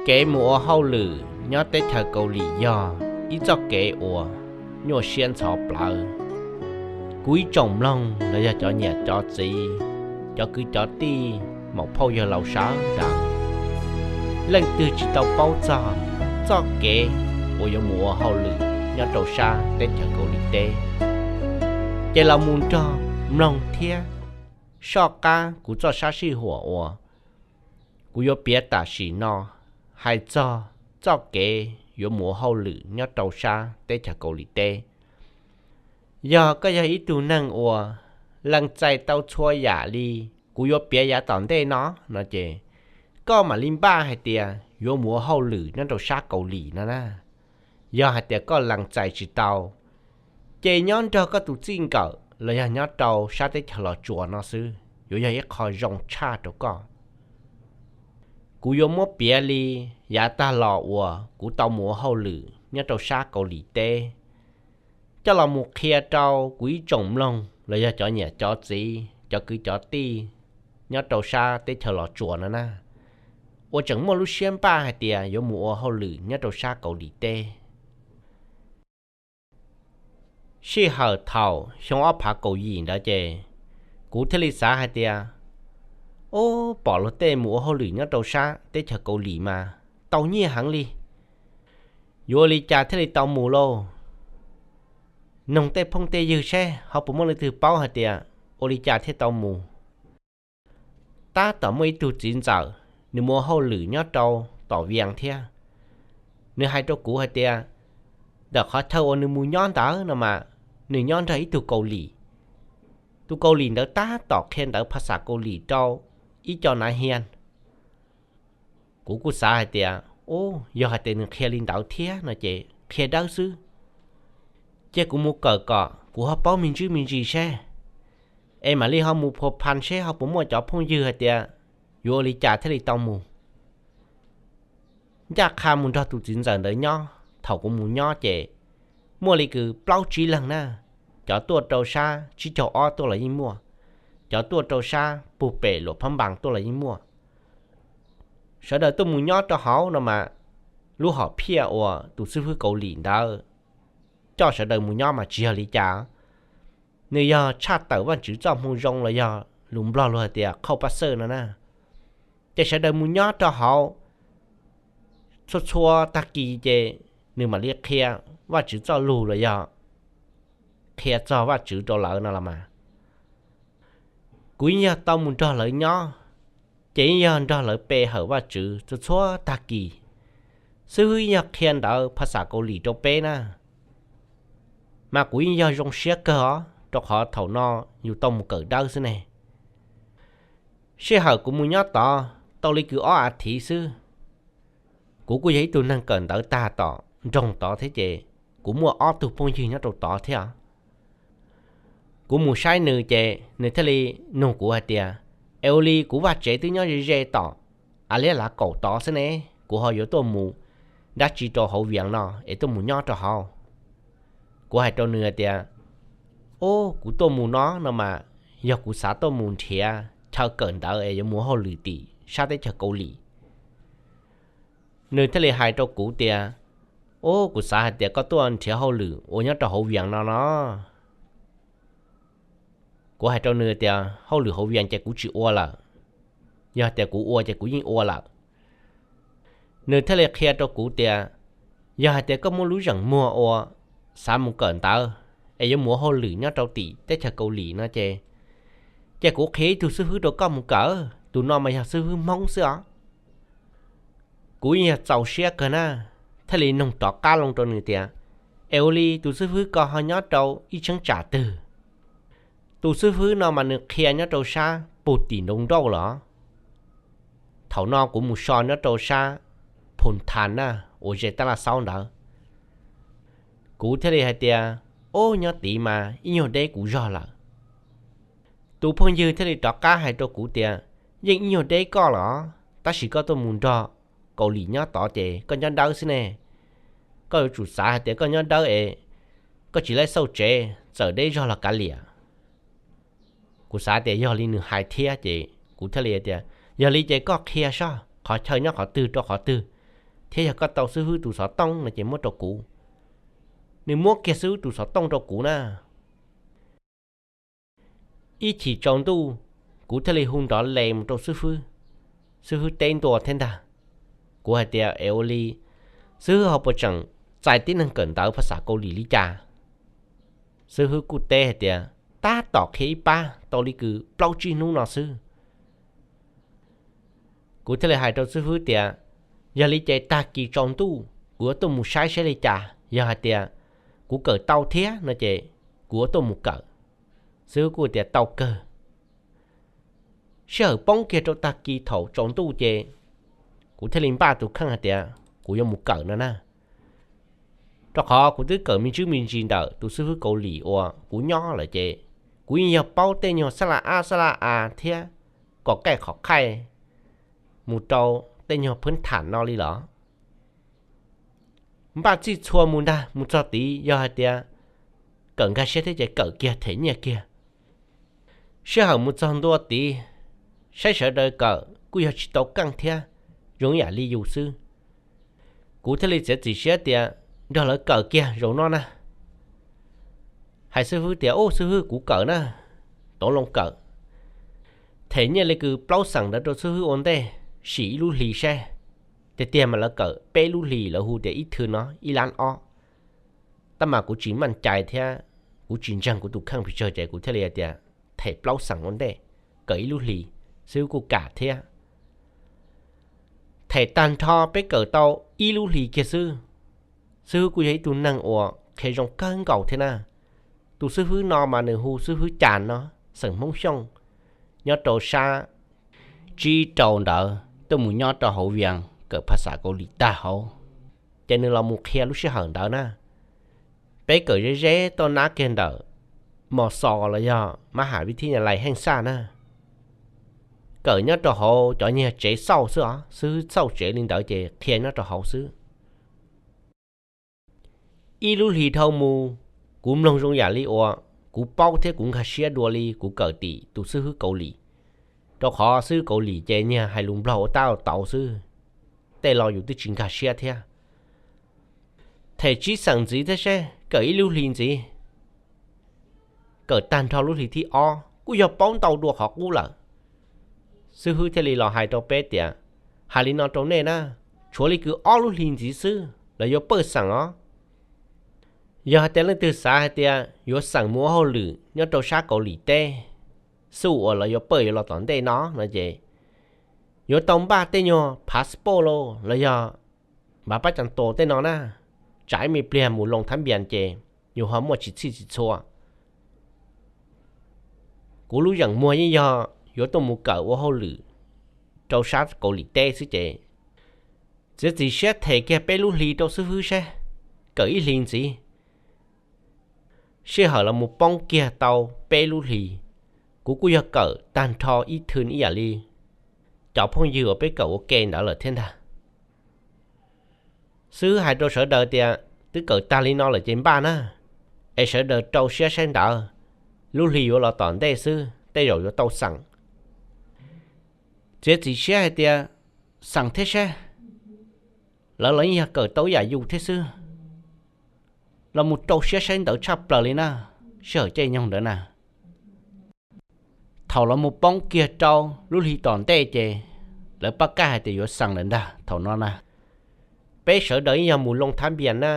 Kev mus ua hauj lwm nyob teb chaws Kaus Lim yog ib txoj kev uas nyuaj siab ntxhov plawv. Kuv ib tsoom mloog los yog cov niam cov txiv, cov kwv cov tij, maum phauj yawg laus sawv daws, leej twg tsis tau paub txog txoj kev uas yuav mus ua hauj lwm nyob rau sab teb chaws Kaus Lim teb, ces los mus nrog mloog thiab soj qab kuv txoj sab sij huam uas kuv yuav piav tam sim no, hais txog txoj kev yuav mus ua hauj lwm nyob rau sab teb chaws Kaus Lim teb. Yog koj yog ib tug neeg uas lees txais tau txhua yam li kuv yuav piav yav tom ntej no no ces, koj mam li npaj hais tias yuav mus ua hauj lwm nyob rau sab Kaus Lim no na. Yog hais tias koj lees txais tsis tau, ces nyob nrog koj tus txij nkawm los yog nyob rau sab teb chaws Los Tsuas no xwb yuav yog ib qho zoo tshaj rau koj. Kuv yuav muab piav li yav tag los uas kuv tau mus ua hauj lwm nyob rau sab Kaus Lim teb coj los mus qhia rau kuv ib tsoom mloog los yog cov niam cov txiv, cov kwv cov tij nyob rau sab teb chaws Los Tsuas no na, uas tseem muaj lub siab npaj hais tias yuav mus ua hauj lwm nyob rau sab Kaus Lim teb. Sij hawm thaum xyoo ob phav kaum yim ntawd ces kuv thiaj li xav hais tias, ub, pom luag tej mus ua hauj lwm nyob rau sab teb chaws Kaus Lim mas tau nyiaj heev li. Yuav ua li cas thiaj li tau mus lauj? Noog tej phooj tej ywg seb ho puas muaj leej twg paub hais tias ua li cas thiaj tau mus. Tab tom muaj ib tug txiv ntxawm, nws mus ua hauj lwm nyob rau tom Vias thiab. Nws hais rau kuv hais tias ntawm qhov chaw uas nws mus nyob ntawd no mas nws nyob nrog ib tug Kaus Lim. Tus Kaus Lim ntawd tab tom qhia ntawv phas xas Kaus Lim rau ib co nav hias. Kuv kuj xav hais tias, ub, yog hais tias nws qhia li ntawd thiab no ces qhia dawb xwb. Cia kuv mus kawm kom kuv ho paub me ntsis me ntsis seb, es mam li ho mus phua phan seb ho puas muaj cov phooj ywg hais tias yuav ua li cas thiaj li tau mus. Ncaj qha mus nrog tus txiv ntxawm ntawd nyob, thaum kuv mus nyob ces muaj li kwv plaub tsib leeg na, cov tuaj rau sab tsib caug ob tuaj los yeej muaj, cov tuaj rau sab pug pem Luam Phab Npas tuaj los yeej muaj. Sawv daws tuaj mus nyob rau hauv no mas, lub hom phiaj uas tus xib fwb Kaus Lim ntawd coj sawv daws mus nyob mas tsis yog li cas. Nws yog tshaj tawm Vajtswv txoj moo zoo los yog lus Nplog luag hais tias qhauj paj xawj no na. Ces sawv daws mus nyob rau hauv txhua txhua tag kis ces nws mam li qhia Vajtswv txoj lus los yog qhia txog Vajtswv rau lawv no los mas. Kuv yeej yog tau mus nrog lawv nyob, ces yeej yog nrog lawv pe hawm Vajtswv txhua txhua tag kis. Xib fwb yog qhia ntawv phas xas Kaus Lim rau peb na, mas kuv yeej yog zoo siab kawg os, rau qhov thaum no yus tau mus kawm dawb xwb ne. Sij hawm kuv mus nyob tod tau li kwv ob as thiv xwb, kuv kuj yog ib tug neeg kawm ntawv tag tom nroog tod thiab ces kuv muaj ob tug phooj ywg nyob rau tod thiab. Kuv mus saib nws ces nws thiaj li nug kuv hais tias, es ua li kuv vaj tsev twb nyob ze ze tom a liab lav kaum tod xwb ne, kuv ho yuav tuaj mus dab tsi rau hauv Vias no es tuaj mus nyob rau hauv? Kuv hais rau nws hais tias, ub, kuv tuaj mus no no mas yog kuv xav tuaj mus nrhiav chaw kawm ntawv es yuav mus hauj lwm tim sab teb chaws Kaus Lim. Nws thiaj li hais rau kuv tias, ub, kuv xav hais tias koj tuaj nrhiav hauj lwm uas nyob rau hauv Vias no no. Kuv hais rau nws tias hauj lwm hauv Vias ces kuv tsis ua lawm, yog tias kuv ua ces kuv yeej ua lawm. Nws thiaj li qhia rau kuv tias, yog hais tias koj muaj lub zeem muag uas xav mus kawm ntawv es yuav mus ua hauj lwm nyob rau tim teb chaws Kaus Lim no ces, ces kuv qhia ib tug xib fwb rau koj mus kawm, tus no mas yog xib fwb Hmoob xwb os. Kuv yeej yog txaus siab kawg na, thiaj li nug rov qab loo rau nws tias, es ua li tus xib fwb ko ho nyob rau ib cheeb tsam twg? Tus xib fwb no mas nws qhia nyob rau sab pug tim nroog nrauj los. Thaum no kuv mus so nyob rau sab Phu Thas na, uas ze tab laj xaub ntawd. Kuv thiaj li hais tias, ub, nyob tid mas ib nyuag deb kuv zog lawm. Tus phooj ywg thiaj li rov qab hais rau kuv tias, yeej ib nyuag deb koj los, tab sis koj tuaj mus nrog Kaus Lim nyob tod ces koj nyob dawb xwb ne. Koj yuav tsum xav hais tias koj nyob dawb es koj tsis laib xauj tsev, txawm deb zog los kav liam. Kuv xav tias yog li nws hais thiab ces kuv thiaj li tias, yog li ces koj qhia seb qhov chaw nyob qhov twg rau qhov twg, thiab yog koj tau xib hwb tus xov tooj no ces muab rau kuv. Nws muab kiag xib hwb tus xov tooj rau kuv na. Ib chim tsaus ntuj, kuv thiaj li hu nrov les mus rau xib hwb, xib hwb teb ntua thiab ntag. Kuv hais tias, Es ua li xib hwb ho puas tseem txais tib neeg kawm ntawv phas xas Kaus Lim li cas? Xib hwb kuj teb hais tias, Tab tom qhia ib pab tau li kws plaub tsib hnub no xwb. Kuv thiaj li hais rau xib hwb tias, Yog li ces tag kis tsaus ntuj kuv yuav tuaj mus saib saib li cas, yog hais tias kuv kawm tau thiab no ces kuv yuav tuaj mus kawm. Xib hwb kuj tias, Tau kawg. Sij hawm poob kiag rau tag kis thaum tsaus ntuj ces kuv thiaj li npaj tus kheej hais tias kuv yuav mus kawm no na. Rau qhov kuv twb kawm me ntsis me ntsis ntawm tus xib hwb Kaus Lim uas kuv nyob lawm ces kuv yeej yog paub tej nyuag xab la ab xab la a thiab kom kaij qhov khaij mus rau tej nyuag phwb tham no li los. Npaj txij txhua mus ntag, mus txog tid yog hais tias kawm nkag siab thiab ces kawm kiag them nyiaj kiag. Sij hawm mus txog ntua tid, saib sawv daws kawm kuj yog tsis tau keej thiab, zoo yam li yus xwb. Kuv thiaj li txiav txim siab tias nrog lawv kawm kiag zaum no na. Hais xib hwb tias, Ub, xib hwb, kuv kawm na, tov loo kawm. Them nyiaj li kws plaub xeem ntawd rau xib hwb ua ntej, sim ib lub hlis saib. Tiag tiag mas lawv kawm peb lub hlis, lawv hu tias ib thwm no ib lab ob. Tab mas kuv tsis maj cai thiab kuv tsis ntseeg kuv tus kheej pes tsawg ces kuv thiaj li hais tias them plaub xeem ua ntej, kawm ib lub hlis, xib hwb kuj kam thiab. Them tag nrho peb kawm tau ib lub hlis kiag xwb. Xib hwb kuj yog ib tug neeg uas qhia zoo kawg nkaus thiab na. Tus xib hwb no mas nws hu xib hwb Cas no, xeem Hmoob Xyooj, nyob rau sab tsib rau ntawd tuaj mus nyob rau hauv Vias kawm phas xas Kaus Lim tag hauv, ces nws los mus qhia lub sij hawm ntawd na. Peb kawm ze ze tuaj nab kiag ntawm Mos Xos los yog Mab Has Vib Thib Nyas Lais Heej Xaj na. Kawm nyob rau hauv cov nyuag tsev xauj xwb os, xib hwb xauj tsev li ntawd ces qhia nyob rau hauv xwb. Ib lub hlis dhau mus, kuv mloog zoo yam li uas kuv paub thiab kuv nkag siab dua li kuv kawm tim tus xib hwb Kaus Lim, rau qhov xib hwb Kaus Lim ces nyiag hais lus Nplog ua tab ua tauv xwb, tej lo yus twb tsis nkag siab thiab. Them tsib xeem ntxiv thiab seb, kawm ib lub hlis ntxiv, kawm tag nrho lub hlis thib ob kuj yog paub ntau dua qhov qub lawm. Xib hwb thiaj li los hais rau peb tias, Hais li no rau nej na, tshuav li kws ob lub hlis ntxiv xwb lawv yuav pawj xeem os. Yog hais tias leej twg xav hais tias yuav xeem mus ua hauj lwm nyob rau sab Kaus Lim teb, xub uas lawv yuav pawj yuav los tom ntej no no ces yuav tau npaj tej nyuag passport los los yog npav pab cam tos tej no na, tsam ib me pliag mus loo thab npias ces yus ho muaj tsis txhij tsis txhua. Kuv lub zeem muag yeej yog yuav tuaj mus kawm ua hauj lwm rau sab Kaus Lim teb xwb ces txiav txim siab them kiag peb lub hlis rau xib hwb seb, kawm ib hlis ntxiv. Sij hawm los mus poob kiag tau peb lub hlis, kuv kuj yog kawm tag nrho ib thwm ib yam li cov phooj ywg uas peb kawm ua ke ntawd lawm thiab ntag. Xib hwb hais rau sawv daws tias twb kawm tag li no lawm ces npaj na, es sawv daws rau siab saib ntawd, lub hlis yuav los tom ntej xwb tej zaum yuav tau xeem. Txiav txim siab hais tias xeem thiab seb, lawv los yeej yog kawm tau ib yam yus thiab xwb. Los mus rau siab saib ntawd tshaj plaws li na, sij hawm caij nyoog ntawd na. Thaum los mus poob kiag rau lub hli tom ntej ces lawv pab kaj hais tias yuav xeem lawm ntag thaum no na. Peb sawv daws yeej yog mus loo thab npias na,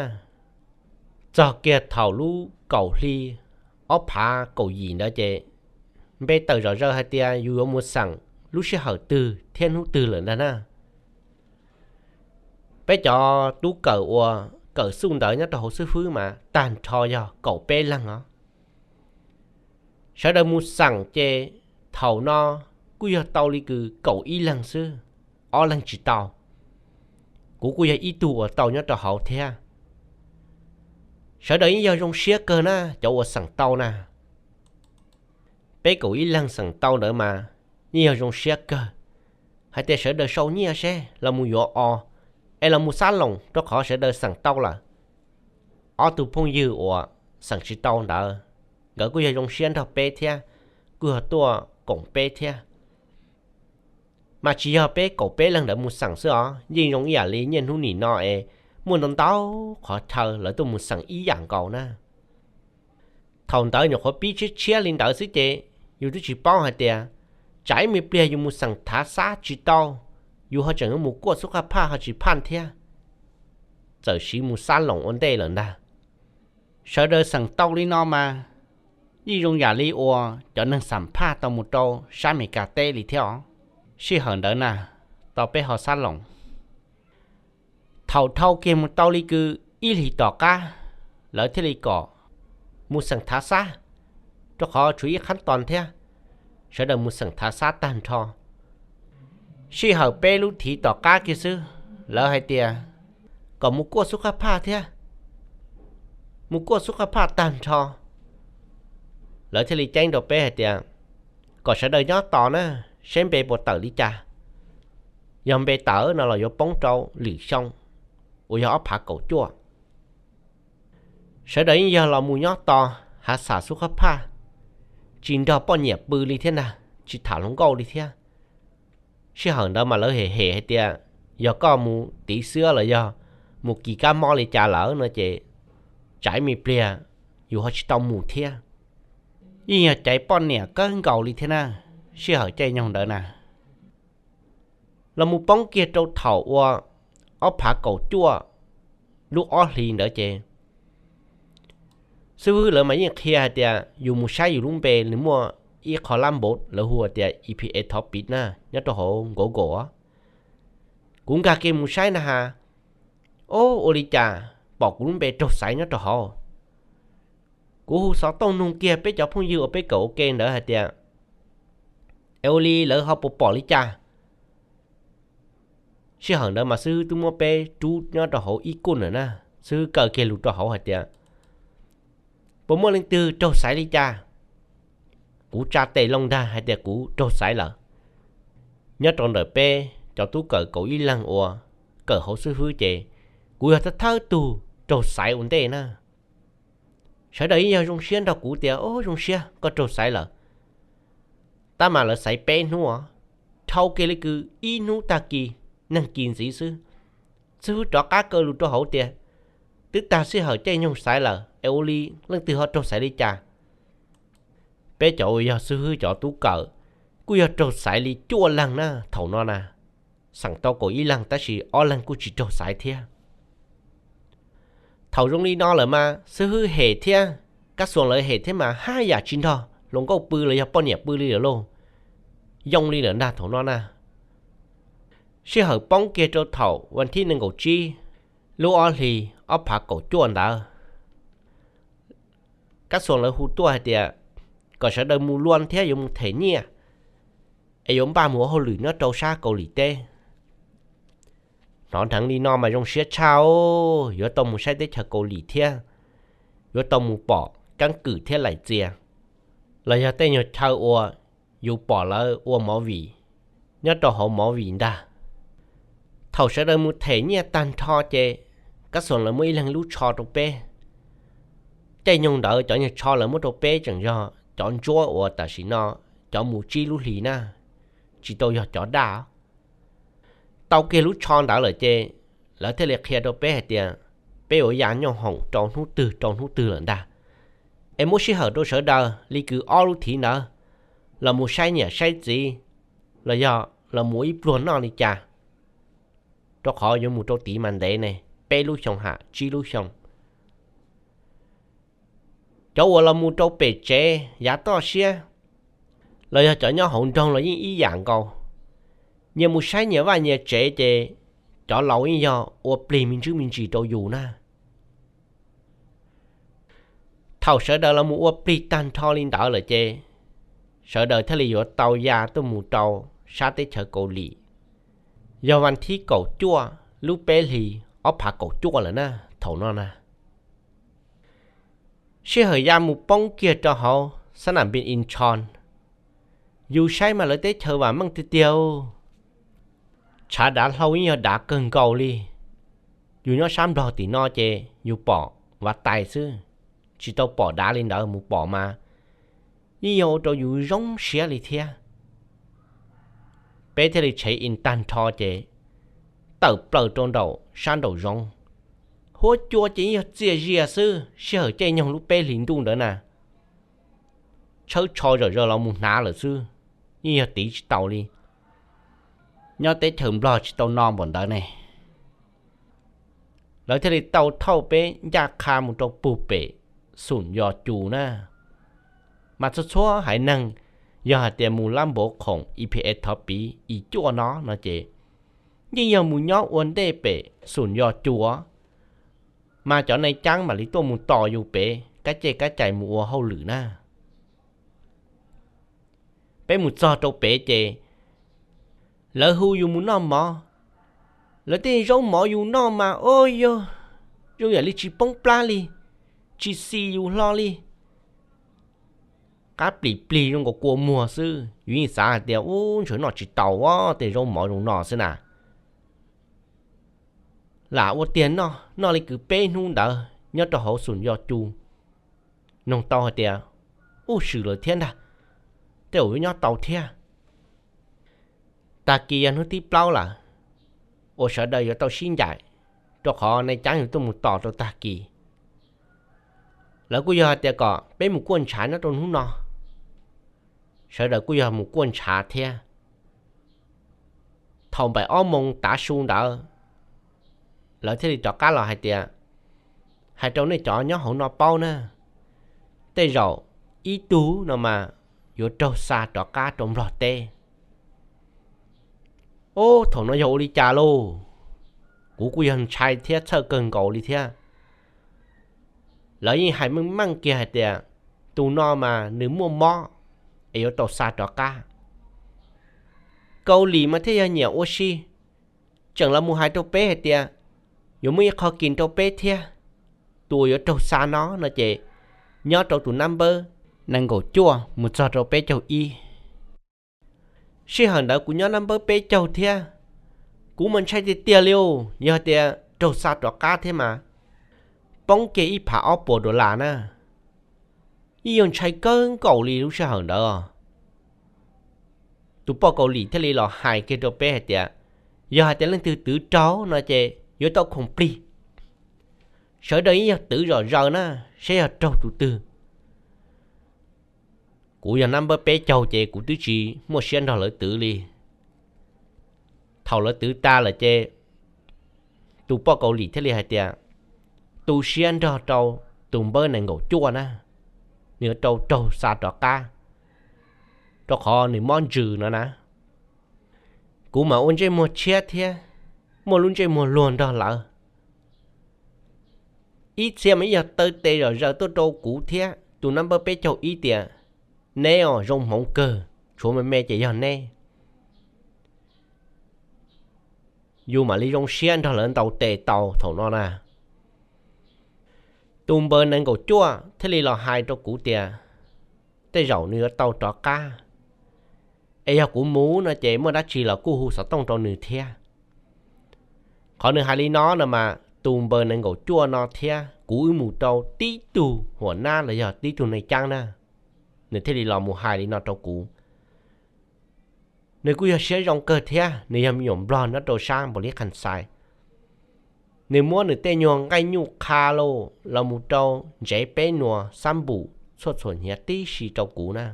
txog kiag thaum lub kaum hli ob phav kaum yim ntawd ces npe tawm zom zaws hais tias yus yuav mus xeem lub sij hawm twg thiab hnub twg lawm ntag na. Peb cov tub kawm uas kawm xuj ntawd nyob rau hauv xib fwb mas tag nrho yog kaum peb leeg os. Sawv daws mus xeem ces thaum no kuj yog tau li kws kaum ib leeg xwb, ob leeg tsis tau. Kuv kuj yog ib tug uas tau nyob rau hauv thiab. Sawv daws yeej yog zoo siab kawg na cov uas xeem tau na. Peb kaum ib leeg xeem tau ntawd mas yeej yog zoo siab kawg, hais tias sawv daws sau nyiaj seb los mus yuav os, es los mus xab loos rau qhov sawv daws xeem tau lawm. Ob tug phooj ywg uas xeem tsis tau ntawd, nkawd kuj yog zoo siab nrog peb thiab, kuj yog tuaj koom peb thiab. Mas tsis yog peb kaum peb leeg ntawd mus xeem xwb os, yeej zoo ib yam li niaj hnub nim no es muaj ntau ntau qhov chaw lawv tuaj mus xeem ib yam nkaus na. Thaum ntawd nyuam qhuav pib tshiab tshiab li ntawd xwb ces yus twb tsis paub hais tias tsam ib me pliag yus mus xeem thav xab tsis tau, yus ho tseem yuav mus kuaj xub qhaj phaj ho tsis phaj thiab. Txawm siv mus xab loos ua ntej lawm ntag. Sawv daws xeem tau li no mas yeej zoo yam li uas cov neeg xam phaj tau mus rau sab Amelikas teb li thiab os. Sij hawm ntawd na, tau peb ho xab loos. Thaum dhau kiag mus tau li kwv ib hlis tom qab, lawv thiaj li kom mus xeem thav xab, rau qhov tshuav ib qhab tos thiab, sawv daws mus xeem thav xab tag nrho. Sij hawm peb lub thiv tom qab kiag xwb, lawv hais tias kom mus kuaj xub qhaj phaj thiab. Mus kuaj xub qhaj phaj tag nrho, lawv thiaj li ceeb rau peb hais tias kom sawv daws nyob tos na, seb npe puas tawm li cas. Yog npe tawm no los yuav poob rau lwm xyoo uas yog ob phav kaum cuaj. Sawv daws yeej yog los mus nyob tos hav xam xub qhab phaj, tsis nrog poj niam pw li thiab ntag, tsis tham hluas nkauj li thiab. Sij hawm ntawd mas lawv hem hem hais tias yog koj mus tiv xwb los yog mus kis kab mob li cas lawm no ces tsam ib me pliag yus ho tsis tau mus thiab. Yeej yog caiv poj niam kawg nkaus li thiab na, sij hawm caij nyoog ntawd na. Los mus poob kiag rau thaum ua ob phav kaum cuaj lub ob hlis ntawd ces xib hwb lawv mas yeej qhia hais tias yus mus saib yus lub npe nws muaj ib qho lab npav lawv hu tias E P A thov piv na, nyob rau hauv Google. Kuv nkag kiag mus saib na has, o, ua li cas pom kuv lub npe raug xaiv nyob rau hauv. Kuv hu xov tooj nug kiag peb cov phooj ywg uas peb kawm ua ke ntawd hais tias es ua li lawv ho puas pom li cas. Sij hawm ntawd mas xib hwb twb muab peb rub nyob rau hauv ib kuj lawm na, xib hwb kaw kiag lus rau hauv hais tias puas muaj leej twg raug xaiv li cas. Kuv tsa tes loo ntag hais tias kuv raug xaiv lawm. Nyob rau ntawm peb cov tub kawm kaum ib leeg uas kawm hauv xib hwb ces kuv yog thawj thawj tug raug xaiv ua ntej na. Sawv daws yeej yog zoo siab nrog kuv tias, o, zoo siab koj raug xaiv lawm. Tab mas lawv xaiv peb hnub os, dhau kiag li kwv ib hnub tag kis, neeg kis ntxiv xwb, xib hwb rov qab kaw lus rau hauv tias twb tag sij hawm caij nyoog xaiv lawm es ua li leej twg ho raug xaiv li cas. Peb cov uas yog xib hwb cov tub kawm kuj yog raug xaiv li cuaj leeg na thaum no na. Xeem tau kaum ib leeg tab sis ob leeg kuj tsis raug xaiv thiab. Thaum zoo li no lawm mas xib hwb hem thiab kab xuas lawv hem thiab mas haj yam tsis nrog hluas nkauj pw los yog poj niam pw li lawm lauj. Yoo li lawm ntag thaum no na. Sij hawm poob kiag rau thaum vas thib nees nkaum tsib lub ob hlis ob phav kaum cuaj ntawd, kab xuas lawv hu tuaj hais tias kom sawv daws mus luaj thiab yuav mus them nyiaj es yuav npaj mus ua hauj lwm nyob rau sab Kaus Lim teb. Hnov dheev li no mas zoo siab tshaj, yuav tau mus saib teb chaws Kaus Lim thiab yuav tau mus pom keeb kwm thiab laim txias, los yog tej nyuag chaw uas yus pom lawv ua movie nyob rau hauv movie ntag. Thaum sawv daws mus them nyiaj tag nrho ces kab xuas lawv muab ib leeg lub tsho rau peb. Caij nyoog ntawd cov nyuag tsho lawv muab rau peb tseem yog cov ntsuab uas tam sim no cov mus tsib lub hlis na, tsis tau yog cov daj. Tau kiag lub tsho ntawd lawm ces lawv thiaj li qhia rau peb hais tias peb yuav ya nyooj hoom rau hnub twg rau hnub twg lawm ntag. Es muab sij hawm rau sawv daws li kwv ob lub thiv ntawd los mus saib niam saib txiv, los yog los mus ib pluag noj li cas, rau qhov yuav mus rau tid mas ntev ne, peb lub xyoo ham tsib lub xyoo. Cov uas los mus rau pem tsev yav toj siab los yog cov nyob hauv nroog los yeej ib yam nkaus. Nyias mus saib nyias vaj nyias tsev ces cov laus yeej yog ua plig me ntsis me ntsis rau yus na. Thaum sawv daws los mus ua plig tag nrho li ntawd lawm ces sawv daws thiaj li yuav tau ya tuaj mus rau sab teb chaws Kaus Lim. Yog vas thib kaum cuaj lub peb hlis ob phav kaum cuaj lawm na, thaum no na. Sij hawm ya mus poob kiag rau hauv xab nam npis Incheon, yus saib mas lawv teb chaws vam meej tiag tiag. Tshav dav hlau yeej yog dav kawg nkaus li. Yus nyob sab Nplog tim no ces yus pom vav tais xwb, tsis tau pom dav li ntawd, mus pom mas yeej yog ua rau yus zoo siab li thiab. peb thiaj li tshev ib tag nrho ces tawm plaws rau nraum sab nraum zoov. Huab cua ces yeej yog txias zias xwb, sij hawm caij nyoog lub peb hlis ntuj ntawd na, tshawb tsho zawm zaws los mus hnav lawm xwb, yeej yog tiv tsis taus li. Nyob teb chaws Nplog tsis tau no npaum ntawd ne. Lawv thiaj li tau thauj peb ncaj qha mus rau puag pem Xum Yos Cus na. Mas txhua txhua haiv neeg, yog hais tias mus lab npov khoom E P S thov piv i cuaj no no ces yeej yog mus nyob ua ntej pem Xum Yos Cus, mas cov nai caab mam li tuaj mus tos yus pem kab caj kab cais mus ua hauj lwm na. Peb mus txog rau pem ces lawv hu yus mus noj mov. Lawv tej zaub mov yus noj mas ub yog zoo yam li tsis poob plab li, tsis xis yus hlo li. Qab plis plig zoo nkaus kua muag xwb, yus yeej xav hais tias ub ntshe noj tsis tau tej zaub mov zoo no xwb na. Lam ua tiag noj, noj li kwv peb hnub ntawd nyob rau hauv Xum Yos Cus, noog tau hais tias ub swm lawm thiab ntag, tej zaum yuav nyob tau thiab. Tag kis yog hnub thib plaub lawm uas sawv daws yuav tau sib ncaim, rau qhov nai caab yuav tuaj mus tos rau tag kis. Lawv kuj yog hais tias kom peb mus kuaj ntshav nyob rau hnub no, sawv daws kuj yog mus kuaj ntshav thiab. Thaum npaum ob moos tav su ntawd, lawv thiaj li rov qab los hais tias, hais rau nej cov nyob hauv no paub na, tej zaum ib tug no mas yuav raug xa rov qab rau Nplog teb. Ub, thaum no yog ua li cas lauj? Kuv kuj yog ntshai thiab txhawj kawg nkaus li thiab. Lawv yeej hais meej meej kiag hais tias tus no mas nws muaj mob es yuav tau xa rov qab. Kaus Lim mas thiaj yog nyiam ua si, tseem los mus hais rau peb hais tias yuav muaj ib qho kis rau peb thiab. Tus uas yuav raug xa no no ces nyob rau tus nab npawb nees nkaum cuaj mus txog rau peb caug ib. Sij hawm ntawd kuv nyob nab npawb peb caug thiab, kuv mas ntshai tiag tiag li, yog tias raug xa rov qab thiab mas poob kiag ib phav ob puas dollar na. Yeej yog ntshai kawg nkaus li lub sij hawm ntawd. Tus poj Kaus Lim thiaj li los hais kiag rau peb hais tias, yog hais tias leej twg twv raug no ces yuav tau khoom plig. Sawv daws yeej yog twv zom zaws na, saib yog raug tus twg. Kuv yog nab npawb peb caug ces kuv twb tsis muaj siab nrog lawv twv li. Thaum lawv twv tas lawm ces tus poj Kaus Lim thiaj li hais tias, tu siab nrog rau tus npawb nees nkaum cuaj na, nws yuav tau raug xa rov qab, rau qhov nws mob ntsws no na. Kuv mas ua ntsej muag tshiab thiab, muaj lub ntsej muag luag nrog lawv. Ib txhia mas ib yog taw tes zom zaws tuaj rau kuv thiab tus nab npawb peb caug ib tias, neb os zoo hmoov kawg, tshuav me me ces yog neb. Yus mam li zoo siab nrog lawv ntaus tes tau thaum no na. Tus npawg nees nkaum cuaj thiaj li los hais rau kuv tias, tej zaum nws yuav tau rov qab, es yog kuv mus no ces muaj dab tsi los kuj hu xov tooj rau nws thiab. Qhov nws hais li no no mas tus npawg nees nkaum cuaj no thiab kuv wb mus rau tib tug huam nab los yog tib tug neej caab na, nws thiaj li los mus hais li no rau kuv. Nws kuj yog siab zoo kawg thiab, nws yog me nyuam nplog nyob rau sab Npaus Lis Khas Xais. Nws muab nws tej nyuag nqaij nyuj qha los mus rau ntsev peb nuas xab npum txhuaj txhuam hnyiav tib si rau kuv na.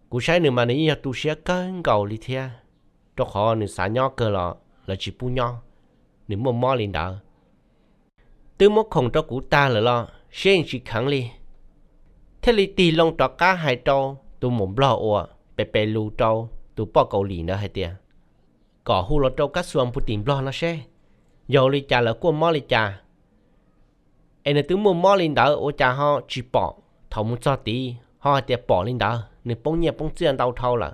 Kuv saib nws mas nws yeej yog tu siab kawg nkaus li thiab, rau qhov nws xav nyob kawg los lawv tsis pub nyob, nws muaj mob li ntawd. Twb muab khoom rau kuv tag lawm los siab yeej tsis kheev li, thiaj li tig loo rov qab hais rau tus muam nplog uas pe pe lus rau tus poj Kaus Lim ntawd hais tias, kom hu los rau kab xuas puv tim nplog no seb yog li cas lawv kuaj mob li cas. Es nws twb muaj mob li ntawd ua cas ho tsis pom, thaum mus txog tid ho hais tias pom li ntawd, nws poob nyiaj poob txiaj ntau dhau lawm.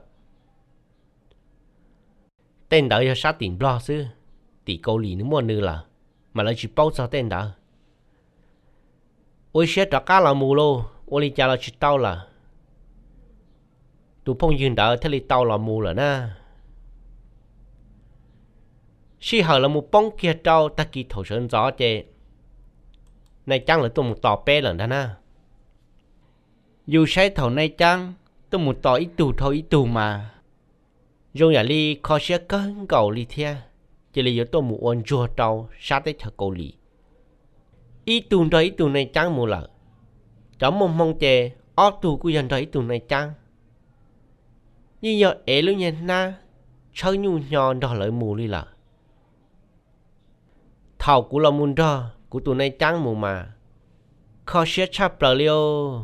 Tej ntawd yog sab tim nplog xwb, tim Kaus Lim nws muaj nws lawm, mas lawv tsis paub txog tej ntawd. Ua ib siab rov qab los mus lauj, ua li cas los tsis tau lawm. Tus phooj ywg ntawd thiaj li tau los mus lawm na. Sij hawm los mus poob kiag rau tag kis thaum sawv ntxov ces nai caab lawv tuaj mus tos peb lawm ntag na. Yus saib thaum nai caab tuaj mus tos ib tug dhau ib tug mas zoo yam li kho siab kawg nkaus li thiab, cia li yuav tuaj mus ua ntsuag rau sab teb chaws Kaus Lim. Ib tug nrog ib tug nai caab mus lawm, cov muaj hmoo ces ob tug kuj yog nrog ib tug nai caab, yeej yog ev lub nyuag hnab tshawb nyuj hnyo nrog lawv mus li lawm. Thaum kuv los mus nrog kuv tus nai caab mus mas kho siab tshaj plaws li os.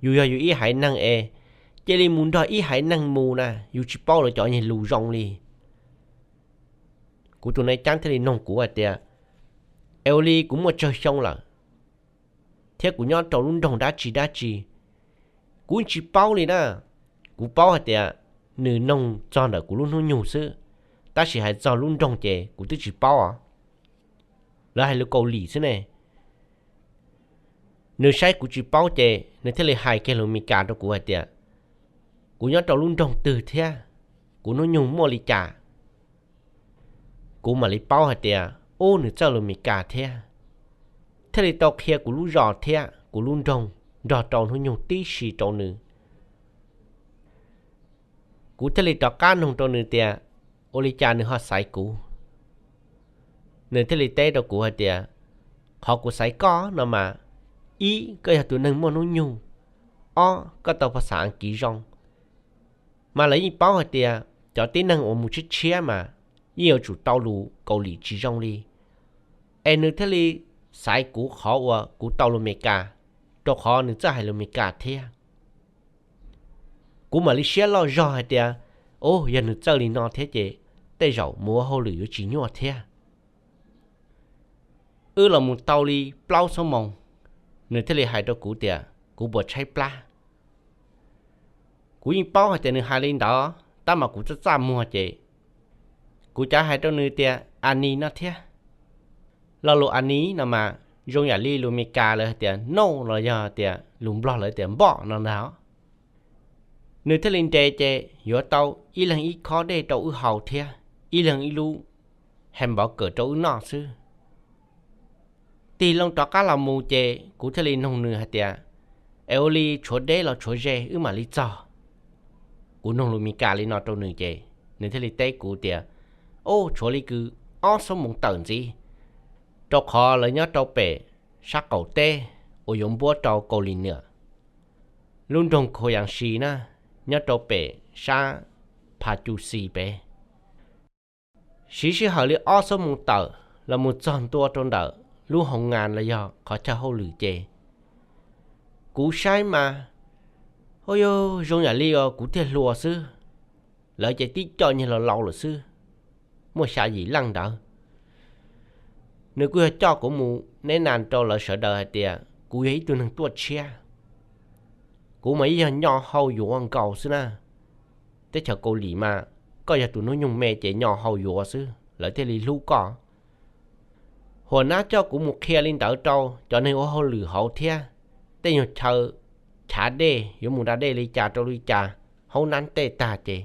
Yus yog yus ib haiv neeg es cia li mus nrog ib haiv neeg mus na, yus tsis paub lawv cov nyuag lus zoo li. Kuv tus nai caab thiaj li noog kuv hais tias, es ua li kuv muaj tsawg xyoo lawm thiab kuv nyob rau lub nroog dab tsi dab tsi? Kuv tsis paub li na. Kuv paub hais tias nws noog txog ntawm kuv lub hnub nyoog xwb, tab sis hais txog lub nroog ces kuv twb tsis paub os. Lawv hais lus Kaus Lim xwb ne. Nws saib kuv tsis paub ces nws thiaj li hais kiag lus Amelikas rau kuv hais tias kuv nyob rau lub nroog twg thiab kuv hnub nyoog muaj li cas. Kuv mam li paub hais tias ub, nws txawj lus Amelikas thiab, thiaj li tau qhia kuv lub zos thiab kuv lub nroog nrog rau hnub nyoog tib si rau nws. Kuv thiaj li rov qab noog rau nws tias ua li cas nws ho xaiv kuv. Nws thiaj li teb rau kuv hais tias qhov kuv xaiv koj no mas, ib, koj yog tus neeg muaj hnub nyoog, ob, koj tau phas xas Askiv zoo. Mas lawv yeej paub hais tias cov tib neeg uas mus tshiab tshiab mas yeej yuav tsum tau lus Kaus Lim tsis zoo li. Es nws thiaj li xaiv kuv qhov uas kuv tau lus Amelikas, rau qhov nws txawj hais lus Amelikas thiab. Kuv mam li siab loj zog hais tias, ub, yog nws txawj li no thiab ces tej zaum mus ua hauj lwm yuav tsis nyuaj thiab. Wb los mus tau li plaub xuab moos, nws thiaj li hais rau kuv tias kuv puas tshaib plab. Kuv yeej paub hais tias nws hais li ntawd tab mas kuv txaj txaj muag ces kuv cav hais rau nws tias anis no thiab. Lo lus anis no mas zoo yam li lus Amelikas lawv hais tias no los yog tias lus Nplog lawv tias npoj no ntag. Nws thiaj li nres ces yuav tau ib leeg ib khob dej rau wb haus thiab ib leeg ib lub hais npov kawm rau wb noj xwb. Tig loo rov qab los mus ces kuv thiaj li noog nws hais tias, es ua li tshuav deb los tshuav ze wb mam li txog? Kuv noog lus Amelikas li no rau nws ces nws thiaj li teb kuv tias, ub, tshuav li kws ob xuab moos tawm ntxiv, rau qhov lawv nyob rau pem sab qaum teb uas yuav npuab rau Kaus Lim Nuam, lub nroog Khos Yas Sis na, nyob rau pem sab Phas Cus Xis pem. Siv sij hawm li ob xuab moos tawm los mus txog ntua rau ntawm lub hoo ngas los yog qhov chaw hauj lwm ces kuv saib mas, ua yog zoo yam li kuv thiaj hluas xwb, lawv ces tib co nyuag laus laus lawm xwb, muaj xya yim leej ntawd. Nws kuj yog coj kuv mus neb nas rau lawv sawv daws hais tias kuv yog ib tug neeg tuaj tshiab. Kuv mas yeej yog nyo hau yuav nkaus xwb na. Teb chaws Kaus Lim mas koj yog tus hnub nyoog me ces nyo hau yuav xwb lawv thiaj li hlub koj. Huam nab coj kuv mus qhia li ntawd rau cov neeg ua hauj lwm hauv thiab tej nyuag chaw chav dej yuav mus da dej li cas rau li cas, haub nab tej tag ces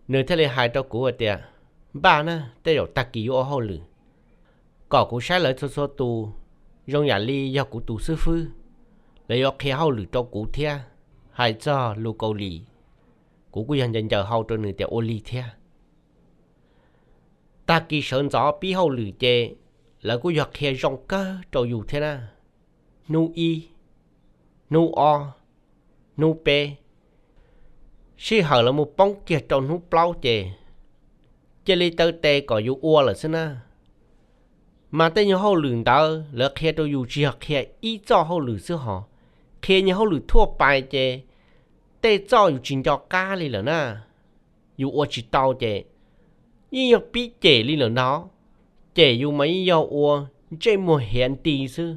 nws thiaj li hais rau kuv hais tias, npaj na, tej zaum tag kis yuav ua hauj lwm. Kom kuv saib lawv txhua txhua tus zoo yam li yog kuv tus xib fwb, lawv yuav qhia hauj lwm rau kuv thiab. Hais txog lus Kaus Lim, kuv kuj yog ncaws ncaws hau rau nws tias ua li thiab. Tag kis sawv ntxov pib hauj lwm ces lawv kuj yog qhia zoo kawg rau yus thiab na. Hnub ib, hnub ob, hnub peb, sij hawm los mus poob kiag rau hnub plaub ces cia li taw tes kom yus ua lawm xwb na. Mas tej nyuag hauj lwm ntawd lawv qhia rau yus tsis yog qhia ib txoj hauj lwm xwb hos, qhia nyuag hauj lwm thuaj pais ces tej txoj yus tsis nco qab li lawm na. Yus ua tsis tau ces yeej yog pib cem li lawm ntag. Cem yus mas yeej yog ua ntsej muag hiav nti xwb.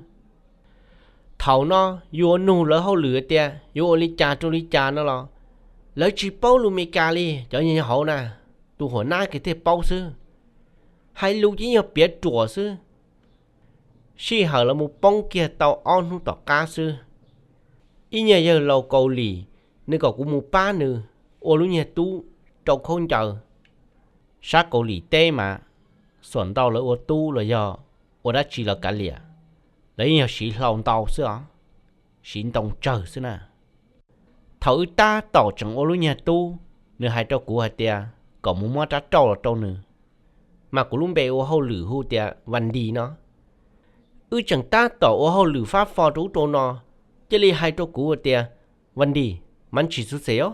Thaum no yus ua nug lawv hauj lwm tias yuav ua li cas rau li cas no los lawv tsis paub lus Meskas li, cov nyob hauv na, tus huam nab kiag thiaj paub xwb. Hais lus ces yog piav ruam xwb. Sij hawm los mus poob kiag tau ob hnub tom qab xwb, ib nyuag yawg laus Kaus Lim, nws kom kuv mus pab nws ua lub nyuag tub rau khaub ncaws. Sab Kaus Lim teb mas xuam ntau lawv ua tub los yog ua dab tsi los kav liam, lawv yeej yog siv hlau ntau xwb os, siv ntoo tsawg xwb na. Thaum wb tab tom tseem ua lub nyuag tub, nws hais rau kuv hais tias kom mus muab rab rauj los rau nws, mas kuv lub npe ua hauj lwm hu tias Vas Ntis no. Wb tseem tab tom ua hauj lwm fab fo rau ub rau no, cia li hais rau kuv tias, Vas Ntis, mab tsis xub xes os.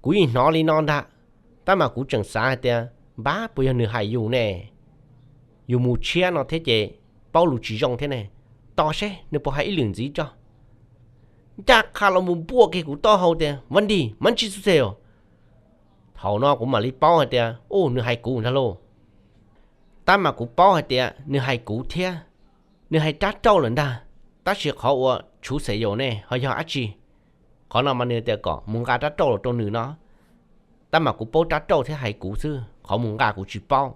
Kuv yeej hnov li no ntag, tab mas kuv tseem xav hais tias, npab puas yog nws hais yus ne, yus mus tshiab no thiab ces paub lus tsis zoo thiab ne, tos seb nws puas hais ib lwm ntxiv tso. Ncaj qha los mus npuaj kiag kuv taub hau tias, Vas Ntis, mab tsis xub xes os. Thaum no kuv mam li paub hais tias, u, nws hais kuv ntag lauj. Tab mas kuv paub hais tias nws hais kuv thiab, nws hais rab rauj lawm ntag, tab sis qhov uas tshuv xes yaus ne ho yog dab tsi? Qhov no mas nws tias kom mus nqa rab rauj los rau nws no, tab mas kuv paub rab rauj thiab hais kuv xwb, qhov mus nqa kuv tsis paub.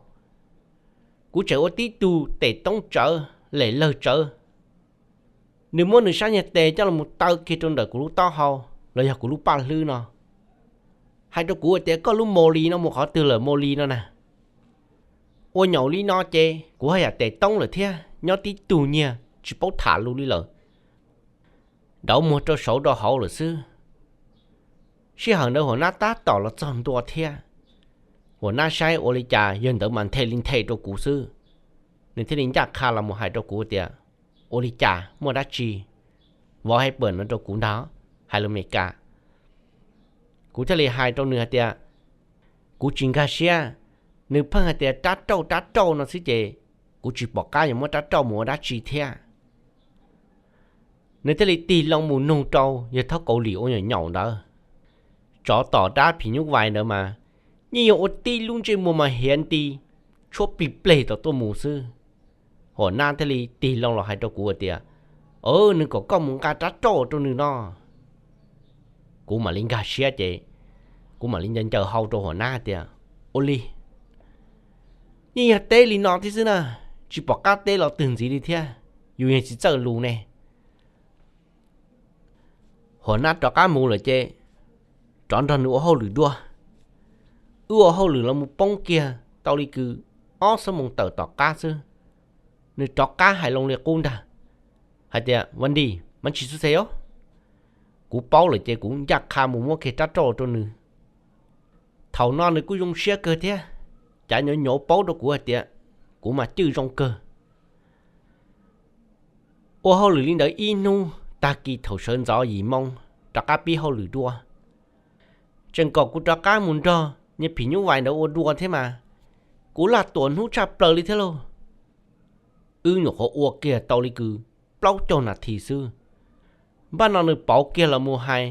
Kuv tseem ua tib tug tes toob tsawv lem lawg tsawv, nws muab nws sab nyuag tes coj los taw kiag rau ntawm kuv lub taub hau los yog kuv lub paj hlwb no, hais rau kuv tias, koj lub mus li no mus qhov twg lawm mus li no na? Ua nyaum li no ces kuv haj yam tes toob lawm thiab, nyob tib tug nyiag tsis paub tham lus li lawm. Dauv muag rau saud rau hauv lawm xwb. Sij hawm ntawd huam nab tab tom los txog ntua thiab. Huam nab saib ua li cas yawg ntawd mas nthe li nthe rau kuv xwb, nws thiaj li ncaj qha los mus hais rau kuv tias, ua li cas, muaj dab tsi? Vov hais pam no rau kuv ntag, hais lus Meskas. Kuv thiaj li hais rau nws hais tias, kuv tsis nkag siab, nws pheej hais tias rab rauj rab rauj no xwb ces kuv tsis pom qab yuav muab rab rauj mus ua dab tsi thiab. Nws thiaj li tig loo mus nug rau yawg thaub Kaus Lim ua nyaum nyaum ntawd. Tsov tom dab phim nyuj vais ntawd mas yeej yog ua tib lub ntsej muag mas hiav nti, tshuab plig pleg tom tuaj mus xwb. Huam nab thiaj li tig loo los hais rau kuv tias, nws kom koj mus nqa rab rauj rau nws no. Kuv mam li nkag siab ces kuv mam li ncaws ncaws hau rau huam nab tias, ua li, yeej yog teb li no thiab xwb na, tsis pom qab teb los twg ntxiv li thiab, yus yeej tsis txawj lus ne. Huam nab rov qab mus lawm ces rov nrog nws ua hauj lwm dua. Wb ua hauj lwm los mus poob kiag tau li kws ob xuab moos tawm tom qab xwb, nws rov qab hais loo li qub ntag, hais tias, Vas Ntis, mab tsis xub xes os. Kuv paub lawm ces kuv ncaj qha mus muab kiag rab rauj rau nws. Thaum no nws kuj zoo siab kawg thiab, cav nyov nyov paub rau kuv hais tias kuv mas cwj zoo kawg. Ua hauj lwm li ntawd ib hnub, tag kis thaum sawv ntxov yim moo rov qab pib hauj lwm dua. Tseem kom kuv rov qab mus nrog niag phim nyuj vais ntawd ua dua thiab mas, kuv laj tuam hnub tshaj plaws li thiab lauj. Wb nyuam qhuav ua kiag tau li kws plaub caug nas this xwb, npaj no nws pauv kiag los mus hais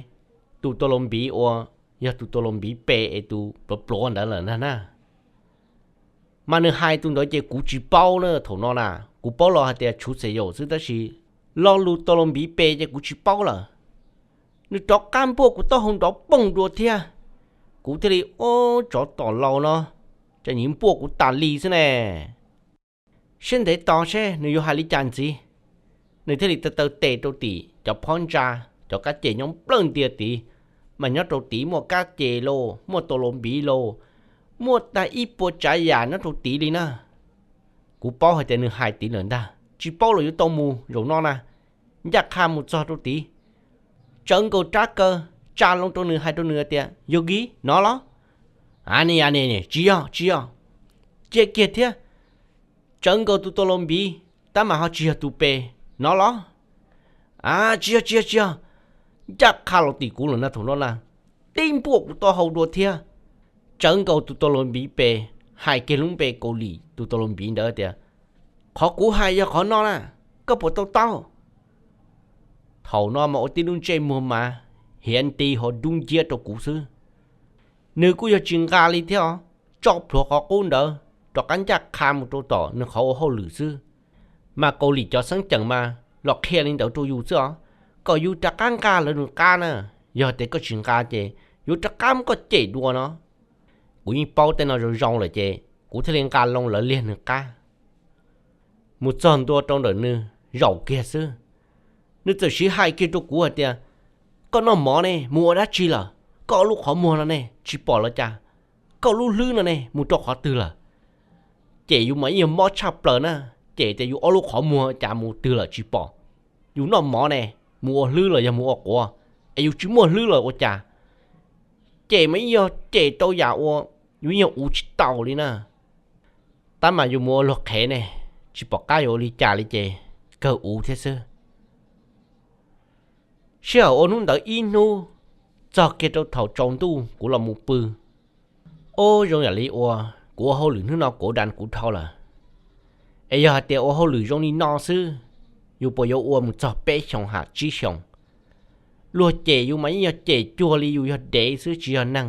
tus tua laus npiv uas yog tus tua laus npiv pe es tus pluav pluav ntawd lawm ntag na. Mas nws hais tus ntawd ces kuv tsis paub na, thaum no na kuv paub los hais tias tshuv xes yaus xwb tab sis lo lus tua laus npiv pe ces kuv tsis paub lawm. Nws rov qab npuaj kuv taub hau nrov poog dua thiab. Kuv thiaj li, ub, tsov tom laus no, cas nyiv npuaj kuv tas li xwb ne. Siab ntev tos seb nws yuav hais li cas ntxiv. Nws thiaj li taw taw tes rau tim cov phab ntsa, cov kab ces nyob nplawj ntias tid, mas nyob rau tid muaj kab ces lauj, muaj tua laus npiv lauj, muaj tag ib puas tsav yam nyob rau tid li na. Kuv paub hais tias nws hais tid lawm ntag, tsis paub los yuav tau mus zaum no na. Ncaj qha mus txog rau tid, tsawv nkaus rab kaw tsa loo rau nws, hais rau nws tias, Yog kiv no los? A ni, a ni, tsis yog, tsis yog. Cia kiag thiab, tsawv nkaus tus tua laus npiv, tab mas ho tsis yog tus pes no los? A, tsis yog, tsis yog, tsis yog. Ncaj qha los tim kuv lawm na, thaum no na, tib npuaj kuv taub hau dua thiab. Tsawv nkaus tus tua laus npiv pes, hais kiag lub npe Kaus Lim tus tua laus npiv ntawd tias, Qhov kuv hais yog qhov no na, koj puas tau taub? Thaum no mas ua tib lub ntsej muag mas hiav nti ho dub nciab rau kuv xwb. Nws kuj yog tsis nqa li thiab os, tso plhuav qhov qub ntawd rov qab ncaj qha mus rau tom nws qhov ua hauj lwm xwb. Mas Kaus Lim cov xeeb ceem mas los qhia li ntawd rau yus xwb os, kom yus rov qab nqa lawv nws qab na. Yog tias koj tsis nqa ces yuav rov qab muab koj cem dua no. Kuv yeej paub tej no zoo zoo lawm ces kuv thiaj li nqa loo lawv liag nws qab mus txog ntua rau ntawm nws zaum kiag xwb. Nws txawm siv hais kiag rau kuv hais tias, Koj noj mov ne mus ua dab tsi lawm? Koj lub qhov muag no ne tsis pom los cas? Koj lub hlwb no ne mus rau qhov twg lawm? Ces yus mas ib yam mob tshaj plaws na, ces tias yus ob lub qhov muag cas mus twg lawm tsis pom. Yus noj mov ne, mus ua hlwb los yog mus ua quav? es yus tsis muaj hlwb los ua cas? Cem mas yeej yog cem rau yam uas yus yeej ua tsis tau li na. Tab mas yus mus ua luag qhev ne, tsis pom qab yuav ua li cas li ces kawg ua thiab xwb. Sij hawm ua hnub ntawd ib hnub, txog kiag rau thaum tsaus ntuj kuv los mus pw. Ob, zoo yam li uas kuv ua hauj lwm hnub no kuv ua dab kuv dhau lawm. Es yog hais tias ua hauj lwm zoo li no xwb, yus puas yuav ua mus txog peb xyoos ham tsib xyoos? Luag cem yus mas yeej yog cem cuag li yus yog dev xwb tsis yog neeg,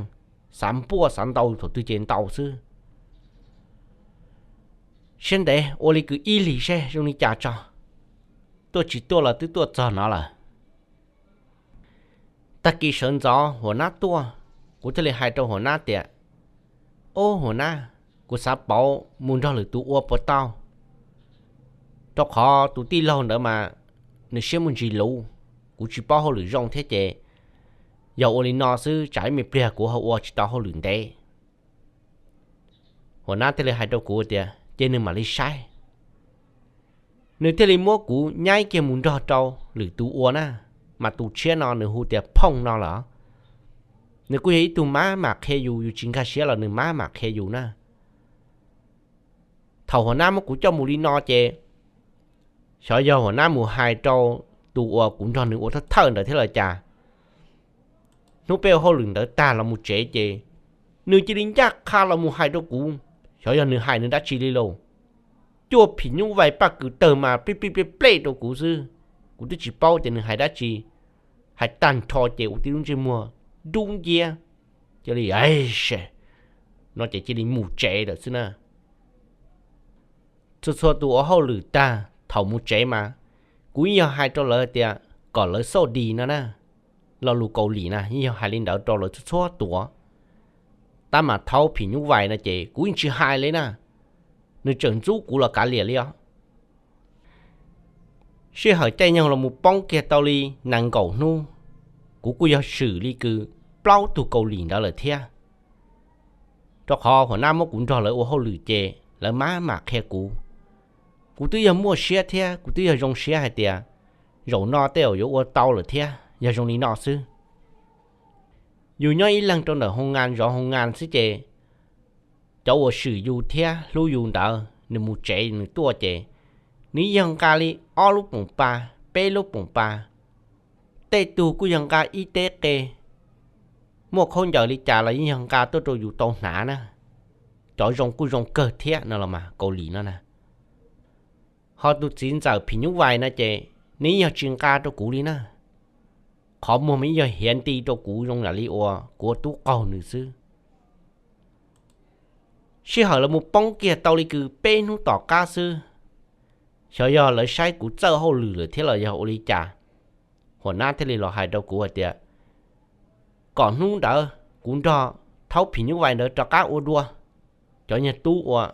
xav npuaj xav ntaus thaum twg ces ntaus xwb. Siab ntev ua li kwv ib hlis seb zoo li cas tso. Tuaj tsis tuaj los twb tuaj txog no lawm. Tag kis sawv ntxov huam nab tuaj, kuv thiaj li hais rau huam nab tias, Ob, huam nab, kuv xav pauv mus nrog lwm tus ua puas tau? Rau qhov tus tij laug ntawd mas nws siab muaj ntsis luv, kuv tsis paub hauj lwm zoo thiab ces yog ua li no xwb tsam ib me pliag kuv ho ua tsis tau hauj lwm ntev. Huam nab thiaj li hais rau kuv tias ces nws mam li saib. Nws thiaj li muab kuv nyaib kiag mus nrog rau lwm tus ua na, mas tus tshiab no nws hu tias Phooj no lawm. Nws kuj yog ib tug mab mam qhia yus, yus tsis nkag siab los nws mab mam qhia yus na. Thaum huam nab muab kuv coj mus li no ces xyov yog huam nab mus hais rau tus uas kuv nrog nws ua thawj thawj ntawd thiab los cas. Hnub peb ua hauj lwm ntawd tag los mus tsev ces nws cia li ncaj qha los mus hais rau kuv, xyov yog nws hais nws dab tsi li lauj. Cuaj phim nyuj vais paj kws tawg mas plij plij plej plej rau kuv xwb. Kuv twb tsis paub tias nws hais dab tsi, hais tag nrho ces ua tib lub ntsej muag dub nciab, cia li, Ai se, no ces cia li mus tsev lawm xwb na. Txhua txhua tus ua hauj lwm tag thaum mus tsev mas kuv yeej yog hais rau lawv tias kom lawv xauj dis no na, lo lus Kaus Lim na yeej yog hais li ntawd rau lawv txhua txhua tus. Tab mas thaub phim nyuj vais no ces kuv yeej tsis hais li na, nws tseem ntxub kuv los kav liam li os. Sij hawm caij nyoog los mus poob kiag tau li nees nkaum hnub, kuv kuj yog swm li kws plaub tug Kaus Lim ntawd lawm thiab. Rau qhov huam nab muab kuv nrog lawv ua hauj lwm ces lawv maj mam qhia kuv. Kuv twb yog muaj siab thiab kuv twb yog zoo siab hais tias zaum no tej zaum yuav ua tau lawm thiab yog zoo li no xwb. Yus nyob ib leeg rau ntawm hoo ngas zov hoo ngas xwb ces cov uas swm yus thiab hlub yus ntawd nws mus tsev nws tuaj ces nws yog nqa li ob lub poom pa, peb lub poom pa. Tej tug kuj yog nqa ib teb qe, muaj khaub ncaws li cas los yeej yog nqa tuaj rau yus tau hnav na. Cov zoo kuj zoo kawg thiab no los mas Kaus Lim no na. Ho tus txiv ntxawm phim nyuj vais no ces nws yeej yog tsis nqa rau kuv li na. Qhov muag mas yeej yog hiav nti rau kuv zoo yam li uas kuv ua tub qaug nws xwb. Sij hawm los mus poob kiag tau li kws peb hnub tom qab xwb, xyov yog lawv saib kuv txawj hauj lwm lawm thiab los yog ua li cas, huam nab thiaj li los hais rau kuv hais tias kom hnub ntawd kuv nrog thaub phim nyuj vais ntawd rov qab ua dua cov nyuag tub uas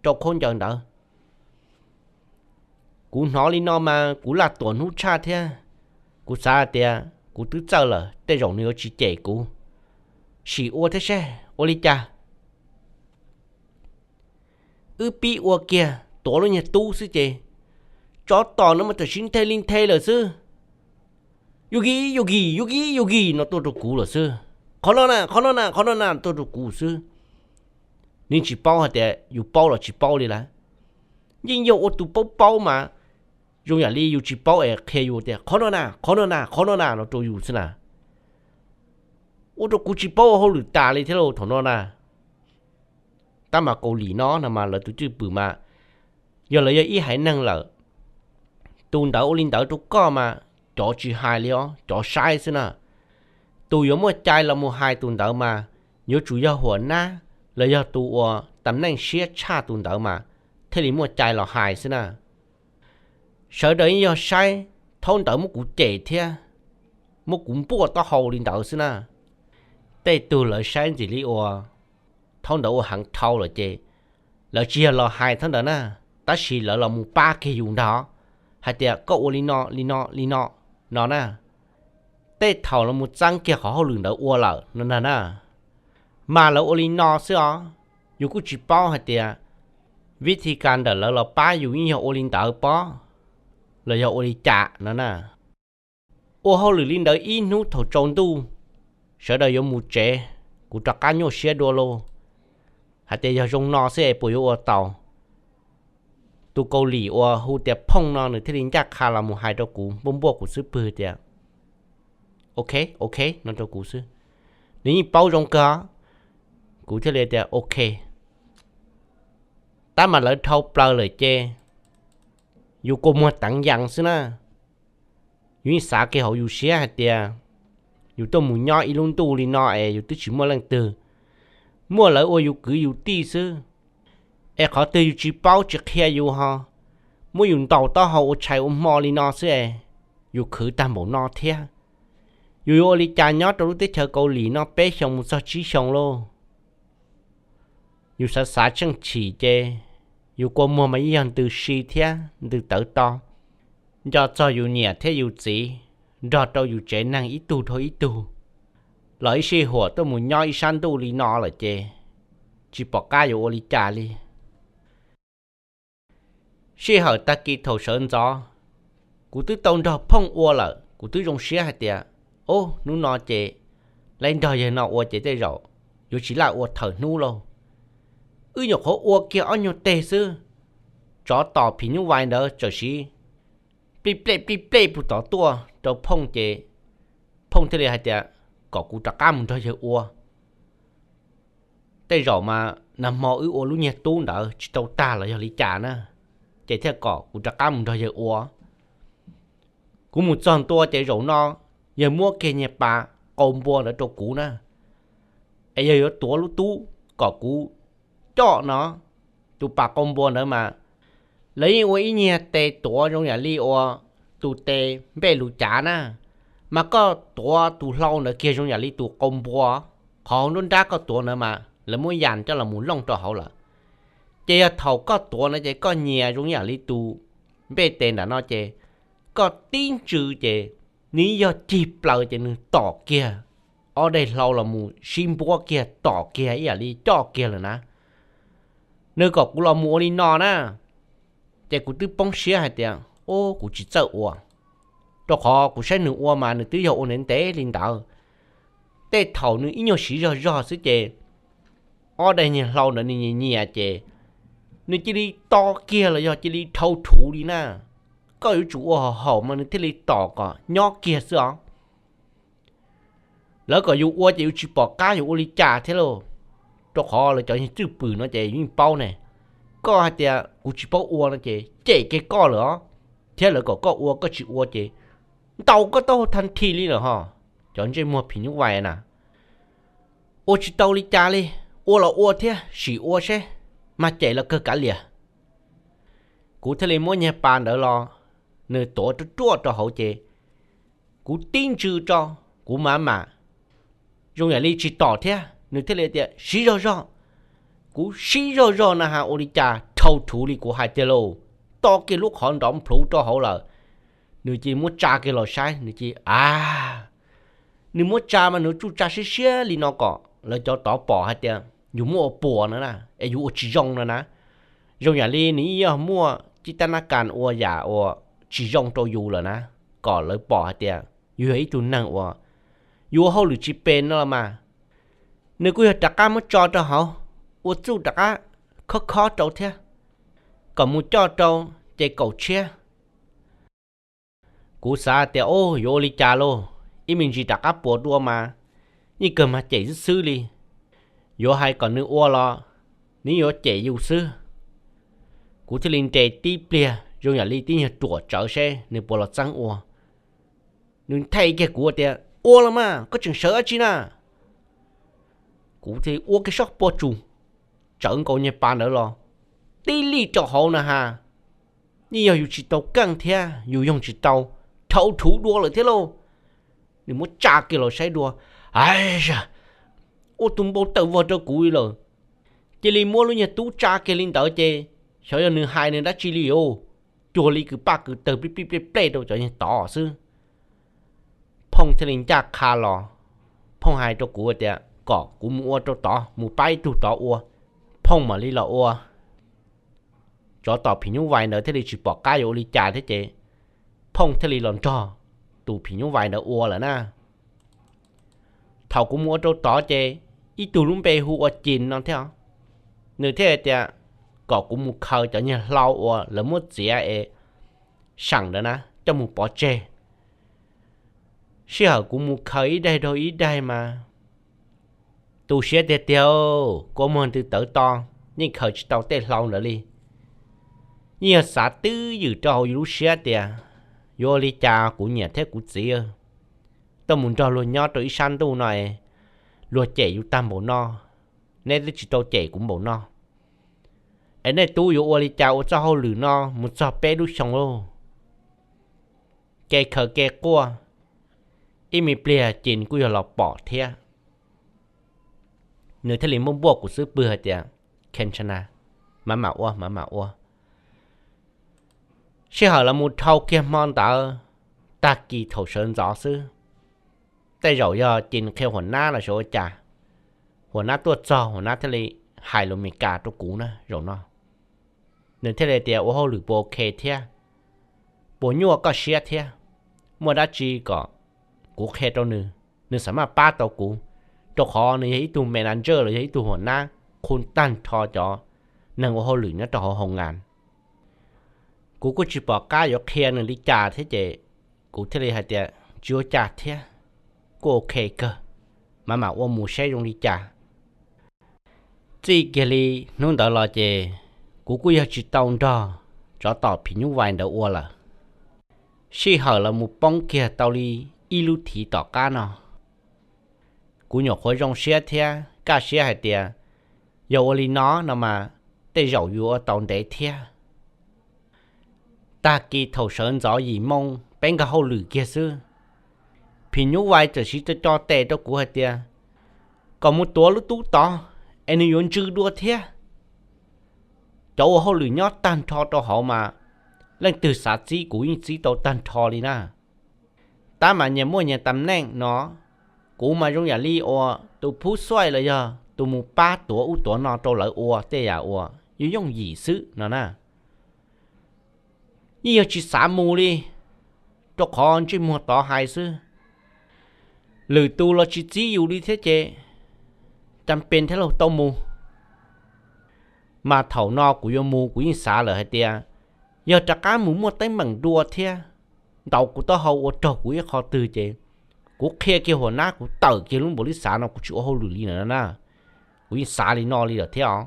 rau khaub ncaws ntawd. Kuv hnov li no mas kuv laj tuam hnub tshaj thiab. Kuv xav hais tias kuv twb txawj lawm tej zaum nws yuav tsis cem kuv. Sim ua thiab seb ua li cas. Wb pib ua kiag tuav lub nyuag tub xwb ces tsov tom no mas tam sim nthe li nthe lawm xwb. Yuav kis yuav kis yuav kis yuav kis no tuaj rau kuv lawm xwb. Qhov no na, qhov no na, qhov no na tuaj rau kuv xwb. Nws tsis paub hais tias yus paub los tsis paub li lawm. Yeej yog ua tus paub paub mas zoo yam li yus tsis paub es qhia yus tias qhov no na, qhov no na, qhov no na no rau yus xwb na. Ua rau kuv tsis paub ua hauj lwm tas li thiab lauj thaum no na. Tab mas Kaus Lim no no mas lawv tus cwj pwm mas yog lawv yog ib haiv neeg lawm, tus ntawd ua li ntawd rau koj mas cov tsis hais li os, cov saib xwb na. Tus yuav muaj cai los mus hais tus ntawd mas yuav tsum yog huam nab los yog tus uas tam neej siab tshaj tus ntawd mas thiaj li muaj cai los hais xwb na. Sawv daws yeej yog saib thaub ntawd muab kuv cem thiab muab kuv npuaj taub hau li ntawd xwb na. Tej tug lawv saib ntxim li uas thaub ntawd ua heev dhau lawm ces lawv tsis yog los hais thaub ntawd na, tab sis lawv los mus pab kiag yus ntag, hais tias koj ua li no li no li no no na. Tej thaum los mus txeeb kiag qhov hauj lwm ntawd ua lawm no ntag na. Mas lawv ua li no xwb os, yus kuj tsis paub hais tias vib thi kas ntawm lawv los pab yus yeej yog ua li ntawd pob los yog ua li cas no na. Ua hauj lwm li ntawd ib hnub thaum tsaus ntuj, sawv daws yuav mus tsev, kuv rov qab nyuaj siab dua lauj. Hais tias yog zoo no xwb es puas yuav ua tau? Tus Kaus Lim uas hu tias Phooj no nws thiaj li ncaj qha los mus hais rau kuv, npuaj npuaj kuv xub pwg tias, OK, OK no rau kuv xwb. Nws yeej paub zoo kawg. Kuv thiaj li tias OK. Tab mas lawv dhau plaws lawm ces yus kua muag teev yees xwb na. Yus yeej xav kiag hauv yus siab hais tias yus tuaj mus nyob ib lub ntuj li no es yus twb tsis muaj leej twg, muaj lawv ua yus kwv yus tij xwb. Es qhov twg yus tsis paub tsis qhia yus ho muab yus ntaus taub hau ua tshais ua hmo li no xwb es, yus khwv tag npaum no thiab. Yus yuav ua li cas nyob rau lub teb chaws Kaus Lim no peb xyoos mus txog tsib xyoos lauj? Yus xav xav tsheej chim ces yus kua muag mas yeej yog ntws si thiab ntws tawv to, nco txog yus niam thiab yus txiv nrog rau yus tsev neeg ib tug dhau ib tug los ib sij huam tuaj mus nyob ib sab ntuj li no lawm ces tsis pom qab yuav ua li cas li. Sij hawm tag kis thaum sawv ntxov, kuv twb tau nrog Phooj ua lawm, kuv twb zoo siab hais tias, o, hnub no ces lawv nrog yawg no ua ces tej zaum yuav tsis laj ua thawm hnub lauj. Wb nyuam qhuav ua kiag ob nyuag teg xwb, tsov tom phim nyuj vais ntawd txawm siv plij plej plij plej puag tod tuaj rau Phooj ces Phooj thiaj li hais tias kom kuv rov qab mus nrog yawg ua. Tej zaum mas nag hmo wb ua lub nyiag tub ntawd tsis tau tag los yog li cas na, ces thiaj kom kuv rov qab mus nrog yawg ua. Kuv mus txog ntua ces zaum no yawg muab kiag nyiag pas qau npua ntawd rau kuv na, es yawg yuav tuav lub tub kom kuv coj no. Tus pas qau npua ntawd mas lawv yeej ua ib nyiag tes tuav zoo yam li ua tus tes npej lus cav na, mas koj tuav tus hlau ntawd kiag zoo yam li tus qau npua, qhov hauv nruab nrab koj tuav ntawd mas lawv muab yas coj los mus looj rau hauv lawm. Ces yog thaum koj tuav ntawd ces koj nyias zoo yam li tus npej tes nram no ces koj tib ntsws ces nws yog cig plaws ces nws tom kiag ob daim hlau los mus sib npuab kiag tom kiag ib yam li coj kiag lawm na. Nws kom kuv los mus ua li no na, ces kuv twb poob siab hais tias, o, kuv tsis txawj ua, rau qhov kuv saib nws ua mas nws twb yog ua ntev ntev li ntawd. Tej thaum nws ib nyuag siv zog zog xwb ces ob daim niag hlau ntawd nws nyias nyias ces nws cia li to kiag los yog cia li dhau thuv li na. Koj yuav tsum ua haum haum mas nws thiaj li tom kom nyob kiag xwb os. Lawv kom yus ua ces yus tsis pom qab yus ua li cas thiab lauj, rau qhov lawv cov txwj pwm no ces yus yeej paub ne. Koj hais tias kuv tsis paub ua no ces cem kiag koj lawm os, thiab lawv kom koj ua koj tsis ua ces ntaus koj taub hau thaj thi li lawm ho. Cov ntsej muag phim nyuj vais na, ua tsis tau li cas li, ua los ua thiab sim ua seb, mag cem los kawg kav liam. Kuv thiaj li muab nyiag pas ntawd los, nws tuav ruaj ruaj rau hauv ces kuv tib ntsws tso, kuv mam mam zoo yam li tsis tom thiab, nws thiaj li tias siv zog zog. Kuv siv zog zog na has ua li cas dhau thuv li kuv hais tiag lauj, to kiag lub qhov nrov nplhuv rau hauv lawm. Nws cia li muab tsa kiag los saib, nws cia li a, nws muab tsa mas nws tsuj tsa siab siab li no kom lawv cov tod pom hais tias yus muab ua puas no na, es yus ua tsis zoo no na. Zoo yam li nws yeej yog muaj cib tab nab kas ua yam uas tsis zoo rau yus lawm na, kom lawv pom hais tias yus yog ib tug neeg uas yus ua hauj lwm tsis pes no los mas. Nws kuj yog rov qab muab tso rau hauv, ua txuj rov qab khob khob rau thiab, kom mus coj rau ces kaum tshiab. Kuv xav tias, o, yuav ua li cas lauj, ib me ntsis rov qab puas dua mas yeej kawg mag cem xwb xwb li. Yuav hais kom nws ua los nws yuav cem yus xwb. Kuv thiaj li nres tib pliag zoo yam li tib nyuag ruam tsawv seb nws puas los txeeb ua. Nws nthe kiag kuv tias, ua los mas, koj tseem sawv dab tsi na? Kuv thiaj ua kiag sab pua tsum, tsawv nkaus nyiag pas ntawd los tib lij rau hauv na has. Yeej yog yus tsis tau keej thiab yus yoog tsis tau, dhau thuv dua lawm thiab lauj. Nws muab tsa kiag los saib dua, a, ua tus npau taws vog rau kuv li lawm. Cia li muab lub nyiag tub tsa kiag li ntawd ces xyov yog nws hais nws dab tsi li os. Cuag li kwv paj kwv tawg plij plij plej plej rau cov nyiag tod xwb. Phooj thiaj li ncaj qha los, Phooj hais rau kuv tias kom kuv mus ua rau tod, mus pab ib tug tod ua. Phooj mam li los ua. Tsov tom phim nyuj vais ntawd thiaj li tsis pom qab yuav ua li cas thiab ces Phooj thiaj li los nrog tus phim nyuj vais ntawd ua lawm na. Thaum kuv mus ua rau tod ces ib tug lub npe hu ua Cim no thiab, nws thiaj hais tias kom kuv mus khaws cov niag hlau uas lawv muab txiav es seem ntawd na coj mus pov tseg. Sij hawm kuv mus khaws ib daig dhau ib daig mas tu siab tiag tiag, kua muag ntws tawv to, yeej khaws tsis tau tej hlau ntawd li. Yeej yog xav twb ywm rau hauv yus lub siab tias yuav ua li cas kuv niam thiab kuv txiv tuaj mus nrog luag nyob rau ib sab ntuj no es luag cem yus tag npaum no, neb twb tsis tau cem kuv npaum no es nej tub yuav ua li cas ua txoj hauj lwm no mus txog peb lub xyoo lauj. Kev khaws kev quaj, ib me pliag Cim kuj yog los pom thiab. Nws thiaj li muab npuaj kuv xub pwg hais tias, Khees tshaj na, mam mam ua, mam mam ua. Sij hawm los mus dhau kiag hmo ntawd, tag kis thaum sawv ntxov xwb, tej zaum yog Cim qhia huam nab los sav ua cas, huam nab tuaj txog huam nab thiaj li hais lus Meskas rau kuv na zaum no. Nws thiaj li tias, ua hauj lwm puas ok thiab, puas nyuaj koj siab thiab, muaj dab tsi kom kuv qhia rau nws, nws xav maj pab tau kuv, rau qhov nws yog ib tug manager los yog ib tug huam nab khu tag nrho cov neeg ua hauj lwm nyob rau hauv hoo ngas. Kuv kuj tsis pom qab yuav qhia nws li cas thiab ces kuv thiaj li hais tias, tsis ua cas thiab, kuj ok kawg, mam mam ua mus saib zoo li cas. Txij kiag li hnub ntawd los ces kuv kuj yog tsis tau nrog tsov tom phim nyuj vais ntawd ua lawm. Sij hawm los mus poob kiag tau li ib lub thiv tom qab no, kuv nyuam qhuav zoo siab thiab kaj siab hais tias yog ua li no no mas tej zaum yuav ua tau ntev thiab. Tag kis thaum sawv ntxov yim moo peb nkag hauj lwm kiag xwb, phim nyuj vais txawm siv co co tes rau kuv hais tias kom mus tuav lub tub tod es nws yuav ntsw dua thiab. Cov ua hauj lwm nyob tag nrho rau hauv mas leej twg xav txib kuv yeej txib tau tag nrho li na. Tab mas nyias muaj nyias tam neej no, kuv mas zoo yam li uas tus phub xuaij los yog tus mus pab tuav ub tuav no rau lawv ua tej yam uas yooj yooj yim xwb no na. Yeej yog tsis xav mus li, rau qhov ntsej muag tod hais xwb, lwm tus los tsis txib yus li thiab ces cas pes thiab los tau mus. Mas thaum no kuv yuav mus kuv yeej xav lawm hais tias yog rov qab mus muaj teeb meem dua thiab ntaus kuv taub hau ua raug kuv ib qho twg ces kuv qhia kiag huam nab kuv tawm kiag lub npaum li xav no kuv tsis ua hauj lwm li na. Kuv yeej xav li no li lawm thiab os.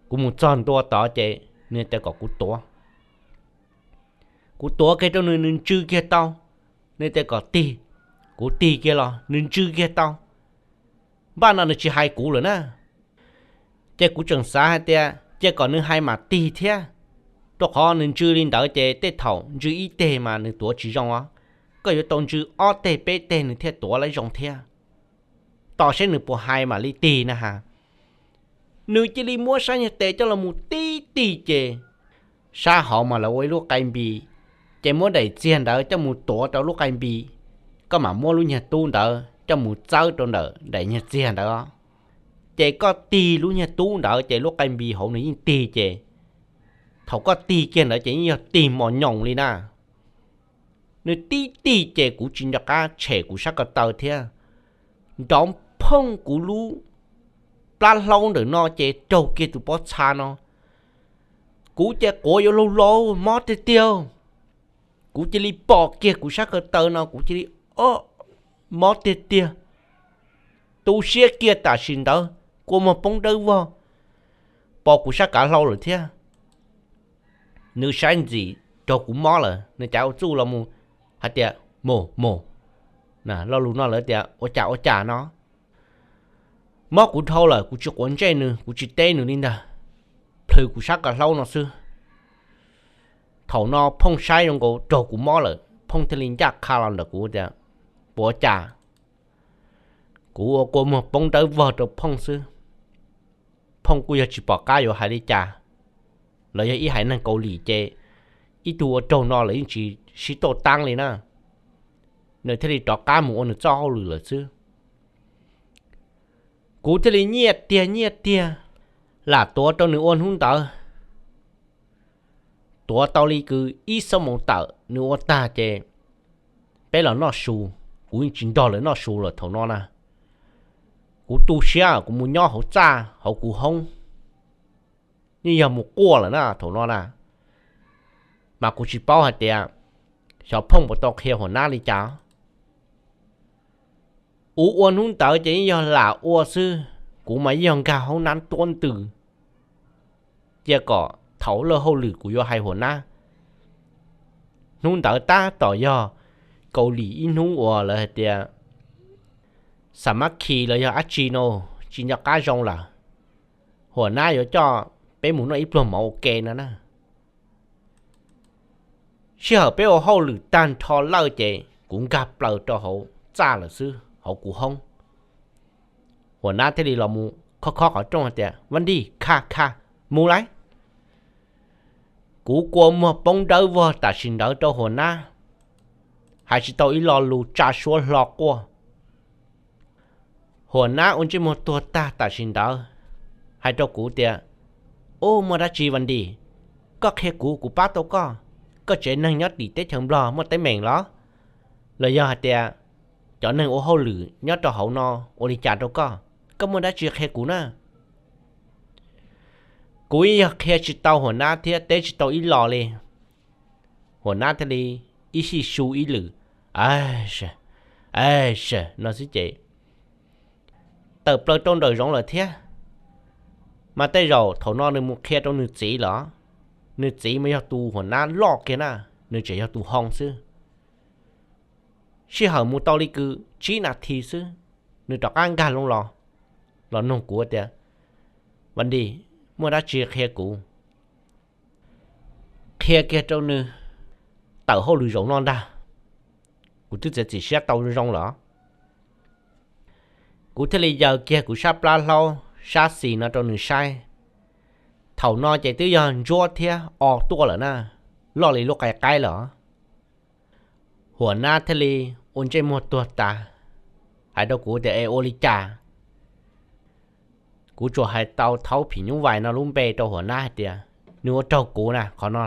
Kuv mus txog ntua tod ces nws tias kom kuv tuav. Kuv tuav kiag rau nws, nws ntsw kiag tau. Nws tias kom tig, kuv tig kiag los nws ntsw kiag tau. Npaj no nws tsis hais kuv lawm na. Ces kuv tseem xav hais tias cia kom nws hais mam tig thiab, rau qhov nws ntsw li ntawd ces tej thaum ntsw ib teg mas nws tuav tsis zoo os. Koj yuav tau ntsw ob teg peb teg nws thiaj tuav laib zoo thiab. Tos saib nws puas hais mam li tig na has. Nws cia li muab sab nyuag tes coj los mus tib tig ces sab hauv mas lawv ua ib lub qai npis, ces muab daim txiag ntawd coj mus tuav rau lub qai npis. Koj mam muab lub nyuag tub ntawd coj mus txawb rau ntawm daim nyuag txiag ntawd. Ces koj tig lub nyuag tub ntawd ces lub qai npis hauv nws yeej tig ces thaum koj tig kiag ntawd ces yeej yog tig mos nyoos li na. Nws tib tig ces kuv tsis nco qab tshem kuv sab ko taw thiab, nrov phooj kuv lub plab hlaub ntawm no ces raug kiag tus pob txha no. Kuv ces quav yuav laug laus mob tiag tiag. Kuv cia li pom kiag kuv sab ko taw no kuv cia li o, mob tiag tiag. Tu siab kiag tam sim ntawd kua muag poob dawb vog, pom kuv sab kav hlau lawm thiab. Nws saib ntxim raug kuv mob lawm nws cav ua txuj los mus hais tias, mus mus, lo lus no lawv tias ua cas ua cas no. Mob kuv dhau lawm kuv tsis quav ntsej nws kuv tsis teb nws li ntag, plhws kuv sab kav hlaub no xwb. Thaum no phooj saib zoo nkaus raug kuv mob lawm phooj thiaj li ncaj qha los ntawm kuv tias, puas ua cas? Kuv ua kua muag poob dawb vog rau phooj xwb. Phooj kuj yog tsis pom qab yuav hais li cas, los yog ib haiv neeg Kaus Lim ces ib tug ua raug no lawv yeej tsis sib tuaj taab li na. Nws thiaj li rov qab mus ua nws txoj hauj lwm lawm xwb. Kuv thiaj li nyiaj tiag nyiaj tiag, lam tuav rau nws ua hnub ntawd. Tuav tau li kws ib xuab moos tawm nws ua tag ces peb los noj su. Kuv yeej tsis nrog lawv noj su lawm thaum no na. Kuv tu siab kuv mus nyob hauv txaj hauv kuv hoob, yeej yog mus quaj lawm na thaum no na. Mas kuv tsis paub hais tias xyov phooj puas tau qhia Huas Nab li cas. Kuv ua hnub ntawd ces yeej yog lam ua xwb, kuv mas yeej yog nkag hoob nab tuab ntws cia kom thaum lawj hauj lwm kuv yuav hais Huas Nab. Hnub ntawd tab tom yog Kaus Lim ib hnub uas lawv hais tias xa mab khi los yog dab tsi no, tsis nco qab zoo lawm. Huas Nab yuav coj peb mus noj ib pluag mov ua ke no na. Sij hawm peb ua hauj lwm tag nrho lawm ces kuv nkag plaws rau hauv txaj lawm xwb hauv kuv hoob. Huas Nab thiaj li los mus khob khob qhov rooj hais tias, Vaj Ndig, kha kha, mus lauj. Kuv kua muag poob dawb vog tam sim ntawd rau Huas Nab, hais tsis tau ib lo lus, tsa suab hlo quaj. Huas Nab ua ntsej muag tuag tag tam sim ntawd, hais rau kuv tias, Ub, muaj dab tsi Vaj Ndig? Koj qhia kuv, kuv pab tau koj. Koj tsev neeg nyob tim teb chaws Nplog muaj teeb meem los? Los yog hais tias cov neeg ua hauj lwm nyob rau hauv no ua li cas rau koj? Koj muaj dab tsi qhia kuv na. Kuv yeej yog qhia tsis tau Huas Nab thiab teb tsis tau ib lo li. Huas Nab thiaj li ib sij su ib lwm, a, a, no xwb ces tawm plaws rau nraum zoov lawm thiab. Mas tej zaum thaum no nws mus qhia rau nws txiv lawm. Nws txiv mas yog tus Huas Nab loj kiag na, nws tseem yog tus hoo xwb. Sij hawm mus tau li kws tsib nas this xwb, nws rov qab nkag loo los, los nug kuv tias, Vaj Ndig, muaj dab tsi qhia kuv? Qhia kiag rau nws tawm hauj lwm zaum no ntag. Kuv twb txiav txim siab tau zoo lawm. Kuv thiaj li yaws kiag kuv sab plab hlaub sab xis no rau nws saib. Thaum no ces twb yog ntsuab thiab o tuaj lawm na, loj li lub qai qaib lawm. Huas Nab thiaj li ua ntsej muag tuag tas, hais rau kuv tias, Es ua li cas? Kuv tsuas hais tau thaub phim nyuj vais no lub npe rau Huas Nab hais tias, Nws ua raug kuv na qhov no.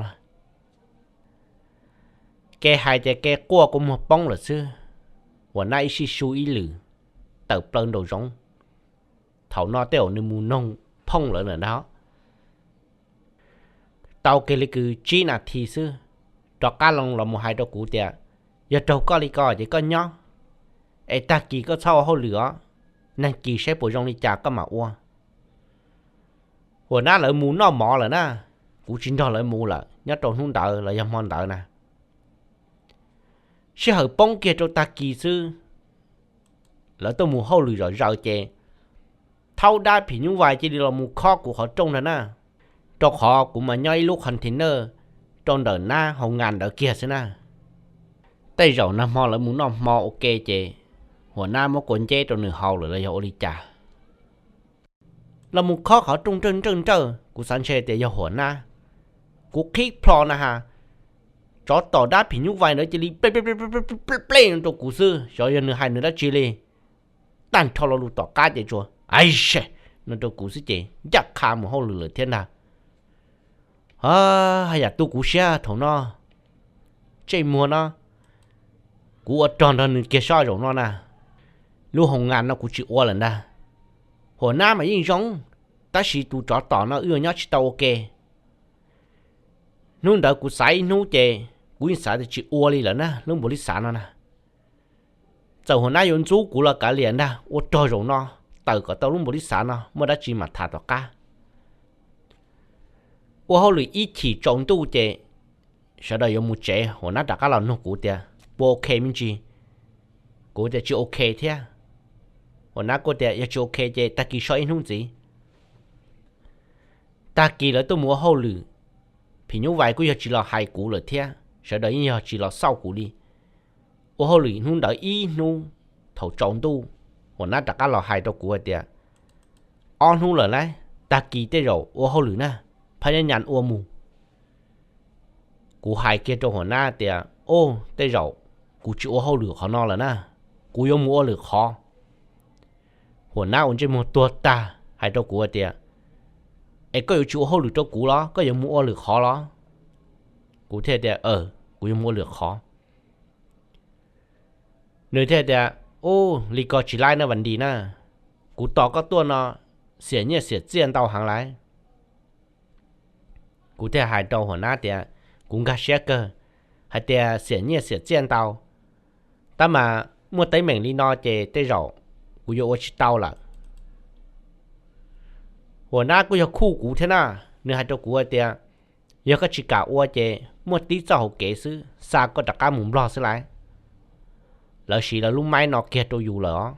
Ke hais ces ke quaj kua muag poob lawm xwb. Huas Nab ib sij su ib lwm, tawm plaws nraum zoov. Thaum no tej zaum nws mus noog phooj lawv lawm ntag. Tau kiag li kws tsib nas this xwb, rov qab loo los mus hais rau kuv tias, Yog raug koj li ko ces koj nyob, es tag kis koj txhob ua hauj lwm os, nag kis saib puas zoo li cas koj mam ua. Huas Nab lawv mus noj mov lawm na, kuv tsis nrog lawv mus lawm nyob rau hnub ntawd los yog hmo ntawd na. Sij hawm poob kiag rau tag kis xwb, lawv tuaj mus hauj lwm zom zaws ces thaub dab phim nyuj vais cia li los mus khob kuv qhov rooj ntag na, rau qhov kuv mas nyob ib lub container rau ntawm nab hoo nkas ntawd kiag xwb na. Tej zaum nag hmo lawv mus noj hmo ua ke ces Huas Nab muab kua nceb rau nws haus lawm los yog ua li cas. Los mus khob qhov rooj nrawj nrawj nrawj, kuv xav ntshe tias yog Huas Nab. Kuv qhib plho na has, tsov tom dab phim nyuj vais ntawd cia li plej plej no rau kuv xwb, xyov yog nws hais nws dab tsi li. Tag nrho lo lus tom qab ces tsuas, Ai se, no rau kuv xwb ces ncaj qha mus hauj lwm lawm thiab ntag. Haj yam tu kuv siab thaum no, ntsej muag no, kuv ua rog nrog nws kiag sob zaum no na. Lub hoo nkas no kuv tsis ua lawm ntag. Huas Nab mas yeej zoo, tab sis tus tsov tom no wb yuav nyob tsis tau ua ke. Hnub ntawd kuv xav ib hnub ces kuv yeej xav tias tsis ua li lawm na lub npaum li xav no na. Txawm Huas Nab yuav ntxub kuv los kav liam ntag, ua rog zaum no, tawm kom tau lub npaum li xav no muaj dab tsi mam tham tom qab. Ua hauj lwm ib chim tsaus ntuj ces sawv daws yuav mus tsev, Huas Nab rov qab los nug kuv tias puas ok me ntsis. Kuv tias tsis ok thiab. Huas Nab kuj tias yog tsis ok ces tag kis so ib hnub ntxiv. Tag kis lawv tuaj mus ua hauj lwm, phim nyuj vais kuj yog tsis los hais kuv lawm thiab, sawv daws yeej yog tsis los xauj kuv li. Ua hauj lwm hnub ntawd ib hnub, thaum tsaus ntuj, Huas Nab rov qab los hais rau kuv hais tias ob hnub lawm lauj, tag kis tej zaum ua hauj lwm na, phab nyab nyas ua mus. Kuv hais kiag rau Huas Nab tias, Au, tej zaum kuv tsis ua hauj lwm qhov no lawm na, kuv yuav mus ua lwm qhov. Huas Nab ua ntsej muag tuag tag hais rau kuv hais tias, Es koj yuav tsis ua hauj lwm rau kuv los koj yuav mus ua lwm qhov los? Kuv thiaj tias, Kuv yuav mus ua lwm qhov. Nws thiaj tias, Ub, li ko tsis laib na Vas Ntis na, kuv tos koj tuaj no xiam nyiaj xiam txiaj ntau heev lawm. Kuv thiaj hais rau huam nab tias, Kuv nkag siab kawg hais tias xiam nyiaj xiam txiaj ntau, tab mas muaj teeb meem li no ces tej zaum kuv yuav ua tsis tau lawm. Huam nab kuj yog khuj kuv thiab na, nws hais rau kuv hais tias, Yog koj tsis kam ua ces muaj tib txoj hauv kev xwb, xa koj rov qab mus Nplog xwb lauj. Lawv siv lawv lub maib no kiag rau yus lawm os.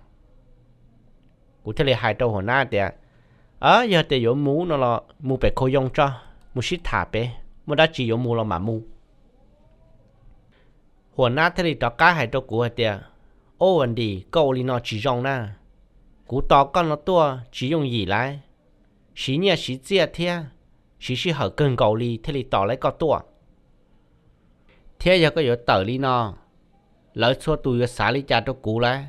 Kuv thiaj li hais rau huam nab tias, Yog tias yuav mus no los mus pem khau yoo tso, mus sib tham pem, muaj dab tsi yuav mus los mam mus. Huam nab thiaj li rov qab hais rau kuv hais tias, Ob, Vas Ntis, koj ua li no tsis zoo na. Kuv tos koj no tuaj tsis yooj yim lauj, siv nyiaj siv txiaj thiab siv sij hawm kawg nkaus li thiaj li tos tau koj tuaj. Thiab yog koj yuav tawm li no, lawv txhua tus yuav xav li cas rau kuv lauj,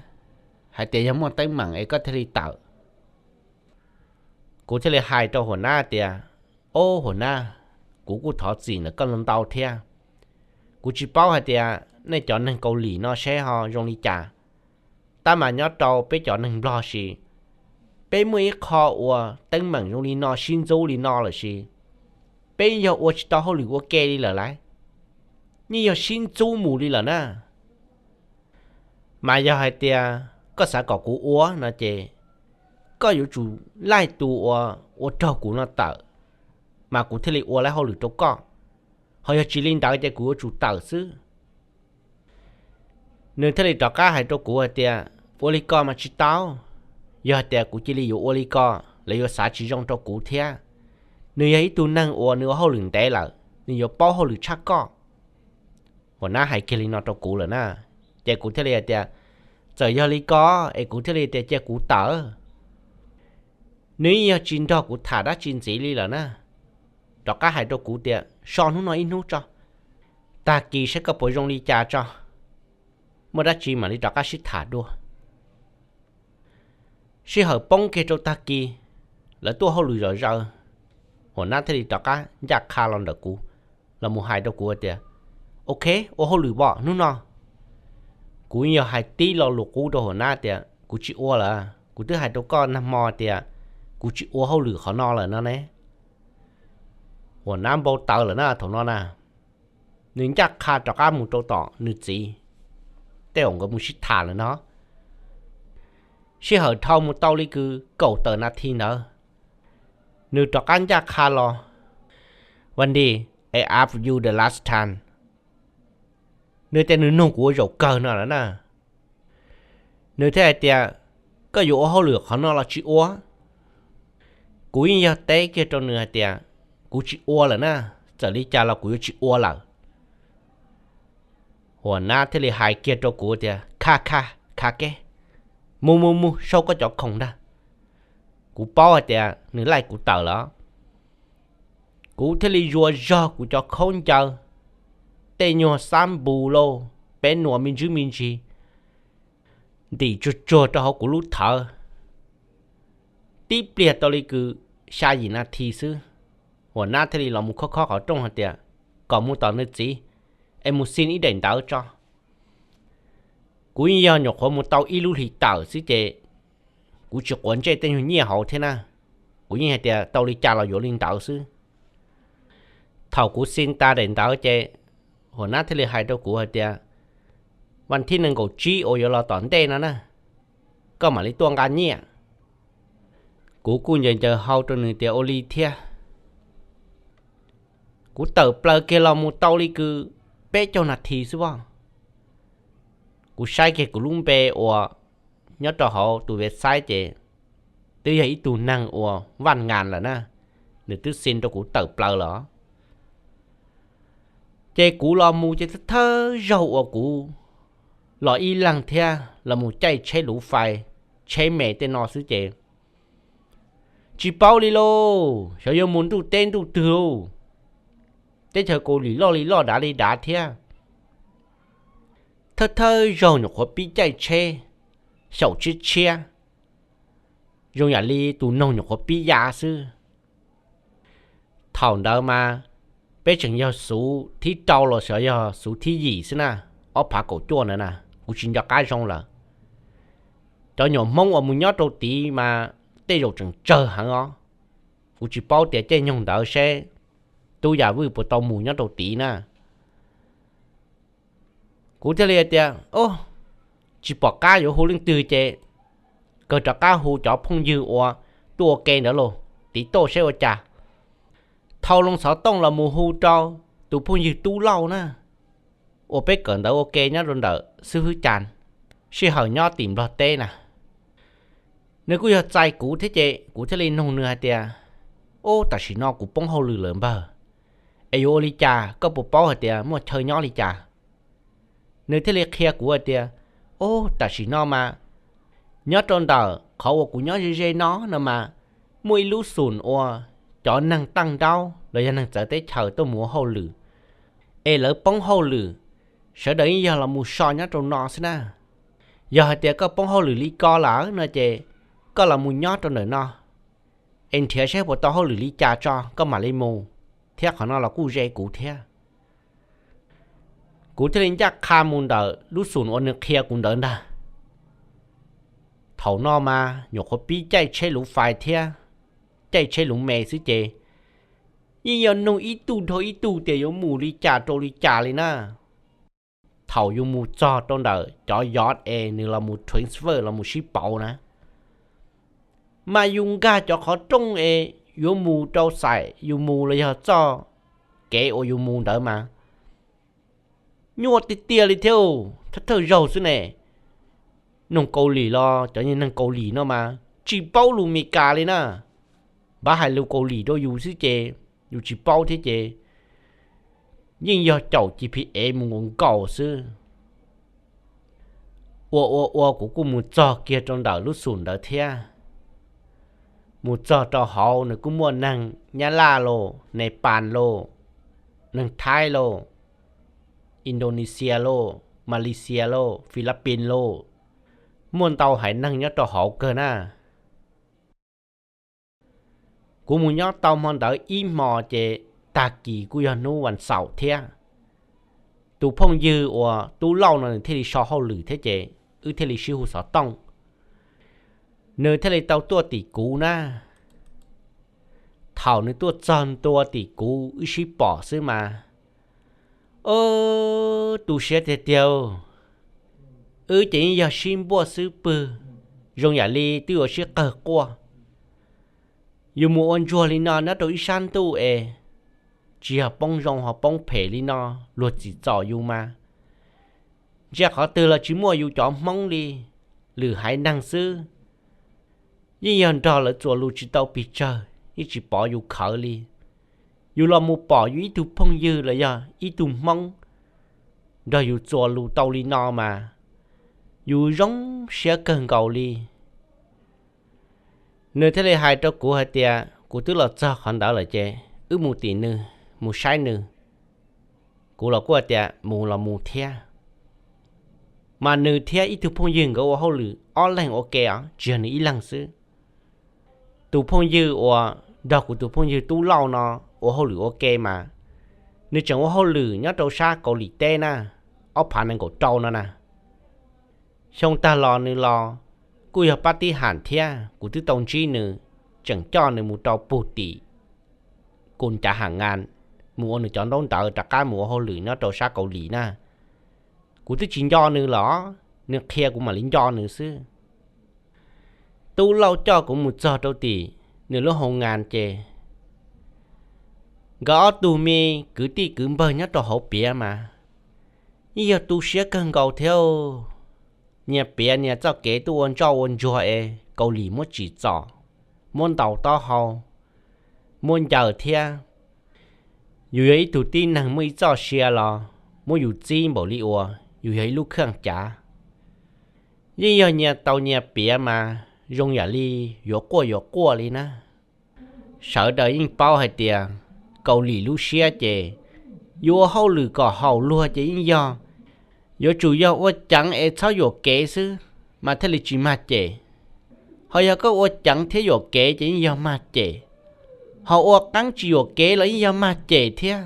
hais tias yog muaj teeb meem es koj thiaj li tawm. Kuv thiaj li hais rau huam nab tias, Ob, huam nab, kuv kuj thov txim ntawm koj ntau thiab. Kuv tsis paub hais tias nej cov neeg Kaus Lim no seb ho zoo li cas, tab mas nyob rau peb cov neeg Nplog sis, peb muaj ib qho uas teeb meem zoo li no sib ntxub li no lawm sis, peb yog ua tsis tau hauj lwm ua ke li lawm lauj, yeej yog sib ntxub mus li lawm na. Mas yog hais tias koj xav kom kuv ua no ces koj yuav tsum laij tus uas ua raug kuv no tawm, mas kuv thiaj li ua tau hauj lwm rau koj. Ho yog tsis li ntawd ces kuv yuav tsum tawm xwb. Nws thiaj li rov qab hais rau kuv hais tias, Ua li ko mas tsis tau. Yog hais tias kuv cia li yuav ua li ko, lawv yuav xav tsis zoo rau kuv thiab. Nws yog ib tug neeg uas nws ua hauj lwm ntev lawm, nws yuav paub hauj lwm tshaj koj. Huam nab hais kiag li no rau kuv lawm na, ces kuv thiaj li hais tias, Txawm yog li ko es kuv thiaj li tias cia kuv tawm. Nws yeej yog tsis nrog kuv tham dab tsi ntxiv li lawm na, rov qab hais rau kuv tias, So hnub no ib hnub tso, tag kis saib koj puas zoo li cas tso, muaj dab tsi mam li rov qab sib tham dua. Sij hawm poob kiag rau tag kis, lawv tuaj hauj lwm zom zaws, huam nab thiaj li rov qab ncaj qha los ntawm kuv, los mus hais rau kuv tias, Ok, ua hauj lwm pom hnub no. Kuv yog hais tib lo lus qub rau huam nab tias, Kuv tsis ua lawm, kuv twb hais rau koj nag hmo tias kuv tsis ua hauj lwm qhov no lawm no ne. Huam nab npau taws lawm na thaum no na, nws ncaj qha rov qab mus rau tom nws txiv, tej zaum nkawd mus sib tham lawm no. Sij hawm dhau mus tau li kwv kaum tawm nas this ntawd, nws rov qab ncaj qha los, Vas Ntis, I ask you the last time. Nws tias nws nug kuv ua zaum kawg no lawm na. Nws thiaj hais tias, Koj yuav ua hauj lwm qhov no los tsis ua? Kuv yeej yog teb kiag rau nws hais tias, Kuv tsis ua lawm na, txawm li cas los kuv yuav tsis ua lawm. Huam nab thiaj li hais kiag rau kuv tias, Kha kha, kha ke, mus mus mus sau koj cov khoom ntag. Kuv paub hais tias nws laij kuv tawm lawm. Kuv thiaj li zuas zog kuv cov khaub ncaws, tej nyuag xab npus lauj, peb nuam me ntsis me ntsis, ntim tsuag tsuag rau hauv kuv lub thawv. Tib pliag tau li kwv xya yim nas this xwb, huam nab thiaj li los mus khob khob qhov rooj hais tias kom mus tom nws txiv es mus xin ib daim ntawv tso. Kuv yeej yog nyuam qhuav mus tau ib lub hlis tawm xwb ces kuv tsis quav ntsej tej nyuag nyiaj hauv thiab na, kuv yeej hais tias tau li cas los yuav li ntawd xwb. Thaum kuv xin tas daim ntawv ces huam nab thiaj li hais rau kuv hais tias, Vas thib nees nkaum tsib uas yuav los tom ntej no na, koj mam li tuaj nqa nyiaj. Kuv kuj ncaws ncaws hau rau nws tias ua li thiab. Kuv tawm plaws kiag los mus tau li kwv peb caug nas this xwb as, kuv saib kiag kuv lub npe uas nyob rau hauv tus website ces twb yog ib tug neeg uas vaj ngas lawm na, nws twb xin rau kuv tawm plaws lawm. Ces kuv los mus ces thawj zaug uas kuv los ib leeg thiab los mus caij tsheb luv fais, tsheb me tej no xwb ces tsis paub li lauj, xyov yuav mus ntuj teb ntuj twg lauj. Teb chaws Kaus Lim loj li loj dav li dav thiab. Thawj thawj zaug nyuam qhuav pib caij tsheb xyaum tshiab tshiab, zoo yam li tus noog nyuam qhuav pib ya xwb. Thaum ntawd mas Peb tseem yog xuv thib rau los sis yog xuv thib yim xwb na, ob phav kaum cuaj ntawd na, kuv tsis nco qab zoo lawm. Cov nyuam Hmoob uas mus nyob rau tid mas tej zaum tseem tsawg heev os. Kuv tsis paub tias caij nyoog ntawd seb Tub Yam Vwj puas tau mus nyob rau tid na. Kuv thiaj li tias, o, tsis pom qab yuav hu leej twg ces kawg rov qab hu cov phooj ywg uas tuaj ua ke ntawd los tiv tuaj seb ua cas. Thau loo xov tooj los mus hu rau tus phooj ywg Tub Lauj na, uas peb kawm ntawv ua ke nyob rau ntawm xib hwb Cas, sij hawm nyob tim Nplog teb na. Nws kuj yog txais kuv thiab ces kuv thiaj li nug nws hais tias, ub, tam sim no kuv poob hauj lwm lawm npawg, es yuav ua li cas koj puas paub hais tias muaj chaw nyob li cas? Nws thiaj li qhia kuv hais tias, ub, tam sim no mas nyob rau ntawm qhov uas kuv nyob ze ze no no mas muaj ib lub xum uas cov neeg taj nraub los yog neeg txawv teb chaws tuaj mus ua hauj lwm, es lawv poob hauj lwm, sawv daws yeej yog los mus so nyob rau no xwb na. Yog hais tias koj poob hauj lwm li ko lawm no ces koj los mus nyob rau ntawm no es nrhiav saib puas tau hauj lwm li cas tso koj mam li mus, thiab qhov no los kuj ze kuv thiab. Kuv thiaj li ncaj qha mus ntawm lub xum uas nws qhia kuv ntawd ntag. Thaum no mas nyuam qhuav pib caij tsheb luv fais thiab caij tsheb luv me xwb ces yeej yog nug ib tug dhau ib tug tias yuav mus li cas rau li cas li na. Thaum yus mus txog rau ntawm cov yov es nws los mus transfer los mus sib pauv na, mas yus nkag cov qhov rooj es yuav mus rau xais yus mus los yog txoj kev uas yus mus ntawd mas nyuaj tiag tiag li thiab, thawj thawj zaug xwb ne. Noog Kaus Lim los cov neeg Kaus Lim no mas tsis paub lus Meskas li na, npaj hais lus Kaus Lim rau yus xwb ces yus tsis paub thiab ces yeej yog caum G P S mus nkaus nkaus xwb. Ua ua ua kuv kuj mus txog kiag rau ntawm lub xum ntawd thiab. Mus txog rau hauv nws kuj muaj neeg Nyab Laj los, Nepal los, neeg Thaib los, Indonesia los, Malaysia los, Philippines los, muaj ntau haiv neeg nyob rau hauv kawg na. Kuv mus nyob tau hmo ntawd ib hmo ces tag kis kuj yog hnub vas xaum thiab. Tus phooj ywg uas Tub Lauj no nws thiaj li so hauj lwm thiab ces wb thiaj li sib hu xov tooj. Nws thiaj li tau tuaj tim kuv na. Thaum nws tuaj txog ntua tim kuv wb sib pom xwb mas, o, tu siab tiag tiag. Wb ces yeej yog sib npuaj xwb pwg, zoo yam li twb yuav sib qawg quaj. Yus mus ua ntsuag li no nyob rau ib sab ntuj es tsis yog poob zoo ho poob phem li no, luag tsim txom yus mas ntsia qhov twg los tsis muaj yus cov Hmoob li, lwm haiv neeg xwb. Yeej yog nrog lawv txuas lus tsis tau pes tsawg, yeej tsis pov yus khawv li. Yus los mus pom yus ib tug phooj ywg los yog ib tug Hmoob nrog yus txuas lus tau li no mas yus zoo siab kawg nkaus li. Nws thiaj li hais rau kuv hais tias kuv twb los txog qhov ntawd lawm ces wb mus tim nws, mus saib nws. Kuv los kuj tias mus los mus thiab. Mas nws thiab ib tug phooj ywg nkawd ua hauj lwm ob leeg ua ke os, tsis yog nws ib leeg xwb. Tus phooj ywg uas nrog kuv tus phooj ywg Tub Lauj no ua hauj lwm ua ke mas nws tseem ua hauj lwm nyob rau sab Kaus Lim teb na, ob phav nees nkaum rau no na. Xyoo tag los nws los kuj yog pab tib ham thiab, kuv twb tau ntsib nws, tseem coj nws mus rau pug tim Kus Cas Ham Ngas, mus ua nws cov ntaub ntawv rov qab mus ua hauj lwm nyob rau sab Kaus Lim na. Kuv twb tsis nco nws los, nws qhia kuv mam li nco nws xwb. Tub Lauj coj kuv mus txog rau tim nws lub hoo ngas ces nkawd ob tug me kwv tij kwv npawg nyob rau hauv piav mas yeej yog tu siab kawg nkaus thiab. Nyias piav nyias txoj kev tuaj ua ntsoj ua ntsuag es Kaus Lim muab tsim txom, muab ntaus taub hau, muab ncaws thiab. Yus yog ib tug tib neeg muaj ib txoj sia los muab yus txib npaum li uas yus yog ib lub kheej cav. Yeej yog nyias tau nyias piav mas zoo yam li yuav quaj yuav quaj li na. Sawv daws yeej paub hais tias Kaus Lim lub siab ces yuav ua hauj lwm kom haum luag ces yeej yog yuav tsum yog ua ceev es txhob yuam kev xwb mas thiaj li tsis mag cem. Ho yog koj ua ceev thiab yuam kev ces yeej yog mag cem. Ho ua qeeb tsis yuam kev los yeej yog mag cem thiab.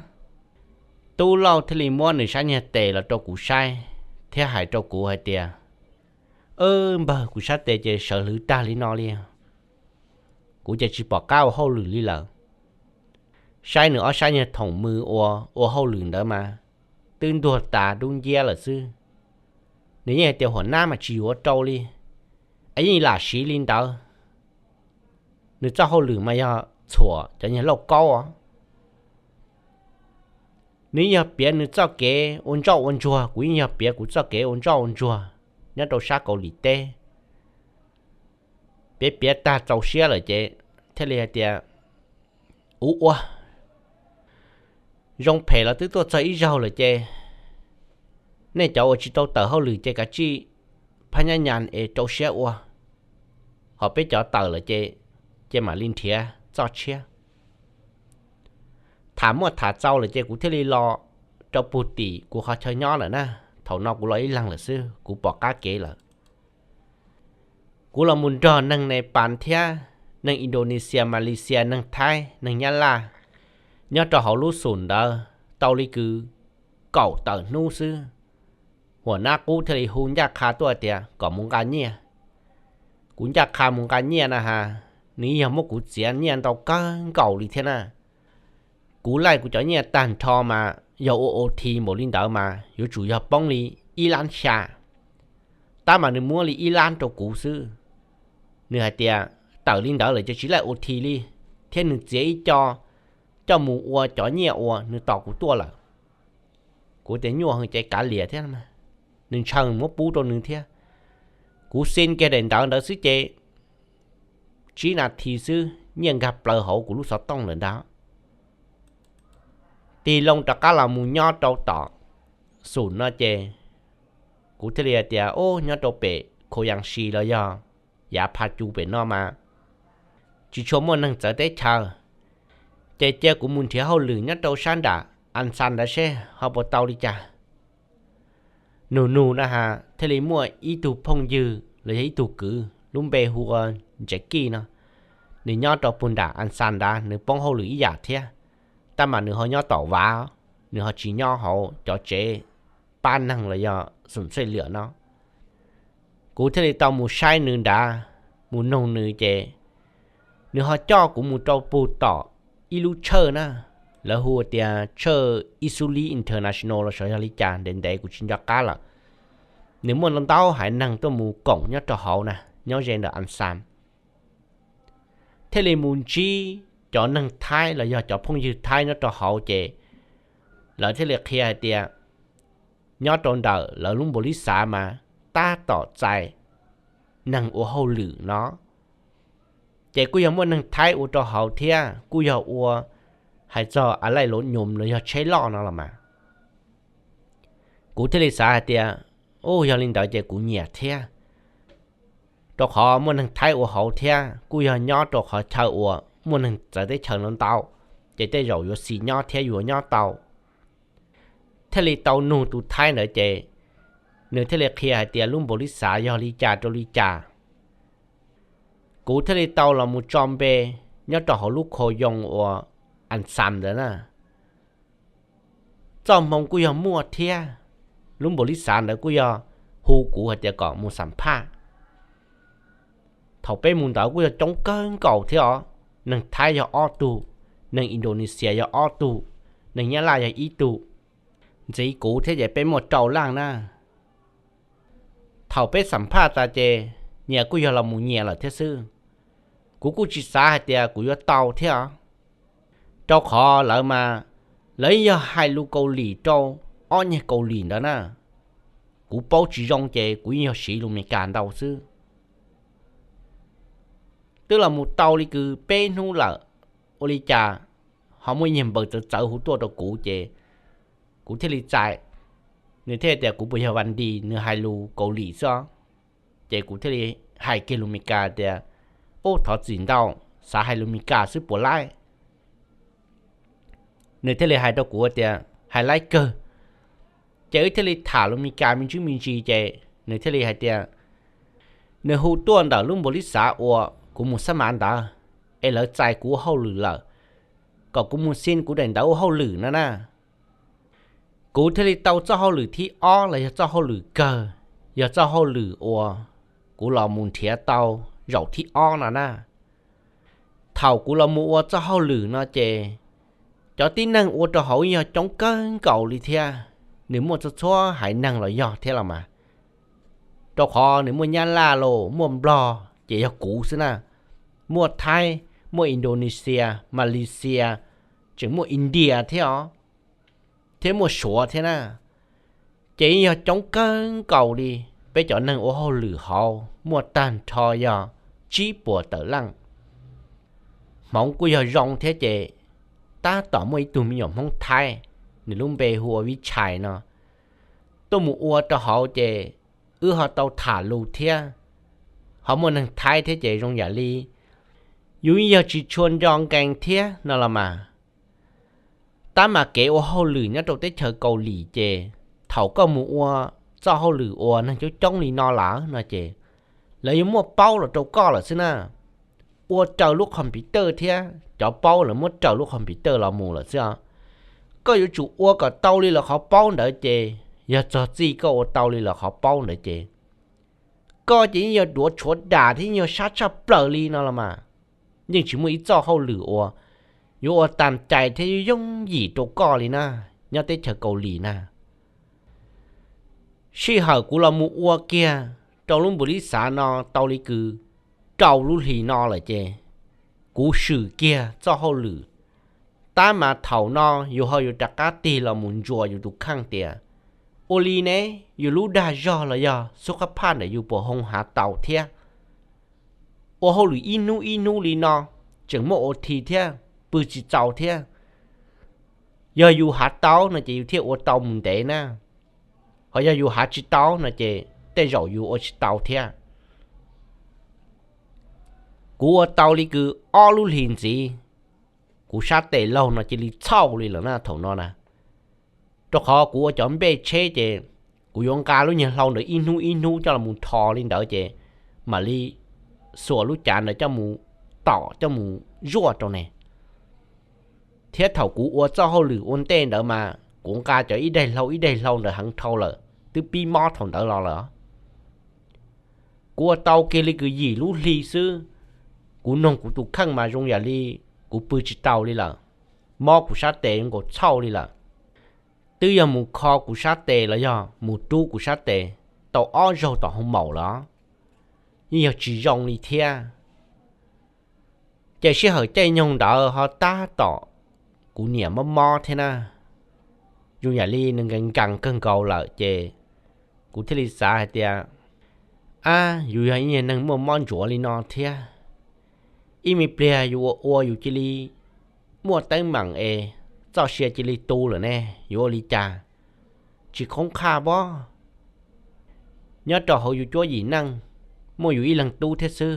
Tub Lauj thiaj li muab nws sab nyuag tes los rau kuv saib thiab hais rau kuv hais tias, Npawg, kuv sab tes ces sawv hlwv tag li no li. Kuv ces tsis pom qab ua hauj lwm li lawm. Saib nws ob sab nyuag thoom mws ua ua hauj lwm ntawd mas twb ntuag tas dub nciab lawm xwb. Nws yeej hais tias huam nab mas tsis yuav rau li, es yeej lam siv li ntawd. Nws txoj hauj lwm mas yog txhuam cov nyuag lauj kaub os. Nws yog piav nws txoj kev ua ntsoj ua ntsuag, kuv yeej yog piav kuv txoj kev ua ntsoj ua ntsuag nyob rau sab Kaus Lim teb. Piav piav tag txaus siab lawm ces thiaj li hais tias, Ua ua zoo phem los twb tuaj txog ib zaug lawm ces nej cov uas tsis tau tawm hauj lwm ces kav tsij phab nyab nyas es rau siab ua, ho peb cov tawm lawm ces, ces mam li nrhiav txoj tshiab. Tham muaj tham txaus lawm ces kuv thiaj li los rau puag tim kuv qhov chaw nyob lawm na. Thaum no kuv los ib leeg lawm xwb, kuv pom qab kev lawm. Kuv los mus nrog neeg Nepal thiab neeg Indonesia, Malaysia, neeg Thaib, neeg Nyab Laj nyob rau hauv lub xum ntawd tau li kwv kaum tawm hnub xwb, huam nab qub thiaj li hu ncaj qha tuaj tias kom mus nqa nyiaj. Kuv ncaj qha mus nqa nyiaj na has, nws yog muab kuv txiav nyiaj ntau kawg nkaus li thiab na. Kuv laij kuv cov nyiaj tag nrho mas yog ua ot npaum li ntawd mas yuav tsum yog poob li ib lab xya, tab mas nws muab li ib lab rau kuv xwb. Nws hais tias tawm li ntawd lawm ces tsis laij ua npaum li, thiab nws txiav ib co coj mus ua cov nyiaj uas nws tos kuv tuaj lawm. Kuv tias nyuaj heev ces kav liam thiab, nws ntshaw muab pub rau nws thiab. Kuv xi kiag daim ntawv ntawd xwb ces tsib nas this xwb nyiaj nkag plaws hauv kuv lub xov tooj lawm ntag. Tig loo rov qab los mus nyob rau tom xum no ces kuv thiaj li hais tias, Ub, nyob rau pem Khov Yas Si los yog yav Pha Cu pem no mas tsis tshua muaj neeg txawv teb chaws, ces cia kuv mus nrhiav hauj lwm nyob rau sab nram As Xas ntawd seb ho puas tau li cas. Nug nug na has thiaj li muaj ib tug phooj ywg los yog ib tug kwv lub npe hu ua Ntsev Kij no, nws nyob rau puag nram As Xas ntawd, nws poob hauj lwm ib yam thiab, tab mas nws ho nyob tom vav, nws ho tsis nyob hauv cov tsev pab neeg los yog xum txhej liam no. Kuv thiaj li tau mus saib nws nrad, mus noog nws ces nws ho coj kuv mus rau puag tom ib lub church na, lawv hu tias church Ixuli International los xyov yog li cas, ntev ntev kuv tsis nco qab lawm. Nws muaj ntau ntau haiv neeg tuaj mus koom nyob rau hauv na, nyob ze ntawm As Xas. Thiaj li mus ntsib cov neeg Thaib los yog cov phooj ywg Thaib nyob rau hauv ces lawv thiaj li qhia hais tias nyob rau ntawm lawv lub npaum li xav mas tab tom txais neeg ua hauj lwm no, ces kuj yog muaj neeg Thaib ua rau hauv thiab, kuj yog ua hais txog a laij lov nyoos los yog tsheb loj no los mas. Kuv thiaj li xav hais tias, Ub, yog li ntawd ces kuv nyiam thiab, rau qhov muaj neeg Thaib ua hauv thiab kuj yog nyob rau qhov chaw uas muaj neeg txawv teb chaws ntau ntau, ces tej zaum yuav xis nyob thiab yuav nyob tau. Thiaj li tau nug tus Thaib ntawd ces nws thiaj li qhia hais tias lub npaum li xav yog li cas rau li cas. Kuv thiaj li tau los mus tso npe nyob rau hauv lub kho yoo uas As Xas ntawd na. Txoj hmoo kuj yog muaj thiab, lub npaum li xav ntawd kuj yog hu kuv hais tias kom mus xam phaj. Thaum peb mus ntawd kuj yog coob kawg nkaus thiab os, neeg Thaib yog ob tug, neeg Indonesia yog ob tug, neeg Nyab Laj yog ib tug, ntxiv kuv thiab ces peb muaj rau leej na. Thaum peb xam phaj tas ces nyias kuj yog los mus nyias lawm thiab xwb. Kuv kuj tsis xav hais tias kuv yuav tau thiab os, rau qhov lawv mas lawv yog hais lus Kaus Lim rau ob nyuag Kaus Lim ntawd na. Kuv paub tsis zoo ces kuv yeej yog siv lus Amelikas ntau xwb. Twb los mus tau li kwv peb hnub lawm, ua li cas ho muaj nyuag npawb txawv txawv hu tuaj rau kuv ces kuv thiaj li txais. Nws thiaj tias kuv puas yog Vas Dis, nws hais lus Kaus Lim xwb. Ces kuv thiaj li hais kiag lus Amelikas tias, Ub, thov txim ntau, xav hais lus Amelikas xwb puas laib? Nws thiaj li hais rau kuv tias, Hais laib kawg. Ces wb thiaj li tham lus Amelikas me ntsis me ntsis ces nws thiaj li hais tias, nws hu tuaj ntawm lub npaum li xav uas kuv mus xab mav ntawd, es lawv txais kuv ua hauj lwm lawm, kom kuv mus xi kuv daim ntawv ua hauj lwm no na. Kuv thiaj li tau txoj hauj lwm thib ob los yog txoj hauj lwm kawg, yog txoj hauj lwm uas kuv los mus nrhiav tau zaum thib ob no na. Thaum kuv los mus ua txoj hauj lwm no ces cov tib neeg ua rau hauv yog coob kawg nkaus li thiab, nws muaj txhua txhua haiv neeg los yog thiab los mas, rau qhov nws muaj Nyab Laj los muaj Nplog ces yog kuv xwb na, muaj Thaib, muaj Indonesia, Malaysia, tseem muaj India thiab os, thiab muaj Suav thiab na. Ces yog coob kawg nkaus li, peb cov neeg ua hauj lwm hauv muaj tag nrho yog tsib puas tawm leej. Hmoov kuj yog zoo thiab ces tab tom muaj ib tug me nyuam Hmoob Thaib, nws lub npe hu ua Vib Tshais no, tuaj mus ua rau hauv ces wb ho tau tham lus thiab, ho muaj neeg Thaib thiab ces zoo yam li yus yog tsis tshua nco nkees thiab no los mas. Tab mas kev ua hauj lwm nyob rau teb chaws Kaus Lim ces thaum koj mus ua txoj hauj lwm uas neeg coob coob li no lawm no ces lawv yuav muaj paub los rau koj lawm xwb na. Ua raws lub computer thiab cov paub lawv muab raws lub computer los mus lawm xwb os. Koj yuav tsum ua kom tau li lawv qhov paub ntawd ces yog txog txij koj ua tau li lawv qhov paub ntawd ces koj ces yeej yog duav tshuav dam thiab yeej yog sab tshaj plaws li no los mas. Yeej tsis muaj ib txoj hauj lwm uas yuav ua tas cai thiab yooj yim rau koj li na, nyob teb chaws Kaus Lim na. Sij hawm kuv los mus ua kiag rau lub npus lib xav no tau li kws rau lub hlis no lawm ces kuv swm kiag txoj hauj lwm. Tab mas thaum no yus ho yuav rov qab tig los mus ntsuas yus tus kheej tias, ua li ne, yus lub dag zog los yog xub qab phaj ntawm yus puas hoo hav tau thiab? Ua hauj lwm ib hnub ib hnub li no, tseem muaj ua thi thiab, pw tsis txaus thiab. Yog yus hav tau no ces yus thiaj ua tau mus ntev na, ho yog yus hav tsis tau no ces tej zaum yus ua tsis tau thiab. Kuv ua tau li kws ob lub hlis ntxiv, kuv sab tes laug no cia li txhauj li lawm na thaum no na. Rau qhov kuv ua cov npej tsheb ces kuv yuav nqa lub nyuag hlau ntawd ib hnub ib hnub coj los mus rho li ntawd ces mam li xuas lub cav ntawd coj mus tom coj mus zuaj rau ne. Thiab thaum kuv ua txoj hauj lwm ua ntej ntawd mas kuv nqa cov ib daig hlau ib daig hlau ntawd heev dhau lawm, twb pib mob thaum ntawd los lawm. Kuv ua tau kiag li kws yim lub hli xwb, kuv noog kuv tus kheej mas zoo yam li kuv pw tsis tau li lawm, mob kuv sab tes nkaus txhauj li lawm. Twb yog mus kho kuv sab tes los yog mus rub kuv sab tes tau ob zaug tom hoo maum lawm, yeej yog tsis zoo li thiab. Ces sij hawm caij nyoog ntawd ho tab tom kuv niam mob mob thiab na, zoo yam li nws nkees nkees kawg nkaus lawm ces kuv thiaj li xav hais tias, ab, yus yog ib nyuag neeg muaj mob ntsuav li no thiab, ib me pliag yus ua ua yus cia li muaj teeb meem es txoj sia cia li tu lawm ne, yuav ua li cas? Tsis khoob qhaj pob. Nyob rau hauv yus cuab yim neej, muaj yus ib leeg tub thiab xwb.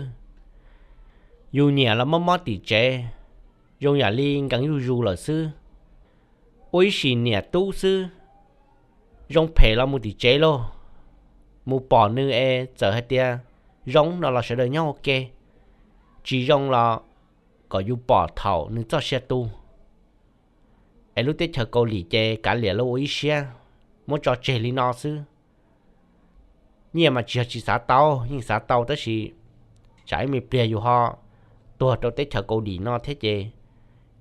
Yus niam los mob mob tim tsev, zoo yam li nkees zuj zus lawm xwb. Ua ib sim niam tub xwb, zoo phem los mus tim tsev lauj. Mus pom nws es txawm hais tias zoo no los sawv daws nyob ua ke, tsis zoo los kom yus pom thaum nws txoj sia tu. Es lub teb chaws Kaus Lim ces kav liam los ua ib siab, muab tso tseg li no xwb. Nyiaj mas tsis yog tsis xav tau, yeej xav tau tab sis tsam ib me pliag yus ho tuag rau teb chaws Kaus Lim no thiab ces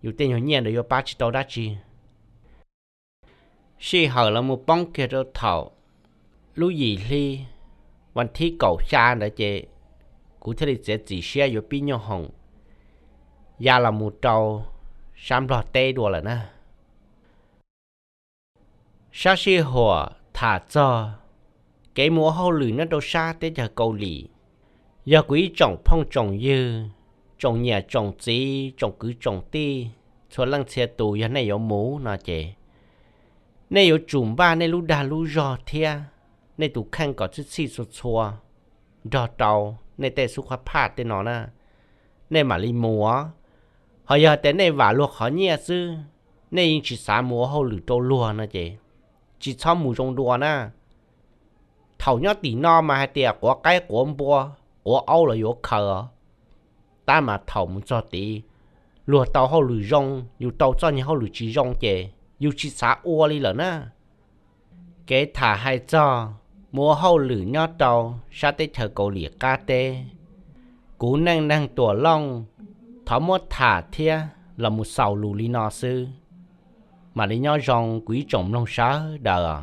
yus tej nyuag nyiaj ntawd yuav pab tsis tau dab tsi. Sij hawm los mus poob kiag rau thaum lub yim hli, vas thib kaum xya ntawd ces kuv thiaj li txiav txim siab yuav pib nyuj hoom ya los mus rau sab Nplog teb dua lawm na. Sab sij huam tham txog kev mus ua hauj lwm nyob rau sab teb chaws Kaus Lim, yog kuv ib tsoom phooj tsoom ywg, tsoom niam tsoom txiv, tsoom kwv tsoom tij, txhua leej txhia tus yog nej yuav mus no ces nej yuav tsum npaj nej lub dag lub zog thiab nej tus kheej kom txhij txhij txhua txhua nrog rau nej tej xub qab phaj tej no na, nej mam li mus os. Ho yog tias nej vam luag qhov nyiaj xwb, nej yeej tsis xav mus ua hauj lwm rau luag no ces tsis txhob mus zoo dua na. Thaum nyob tim no mas hais tias quav qaib quav npua, quav aub los yuav khaws os. Tab mas thaum mus txog tid, luag tau hauj lwm zoo, yus tau txoj niag hauj lwm tsis zoo ces yus tsis xav ua li lawm na. Kev tham hais txog mus ua hauj lwm nyob rau sab teb chaws Kaus Lim qab teb, kuv neej neeg Tuam Looj thov muab tham thiab los mus xaus lus li no xwb. Mam li nyob zoo kuv ib tsoom mloog sawv daws.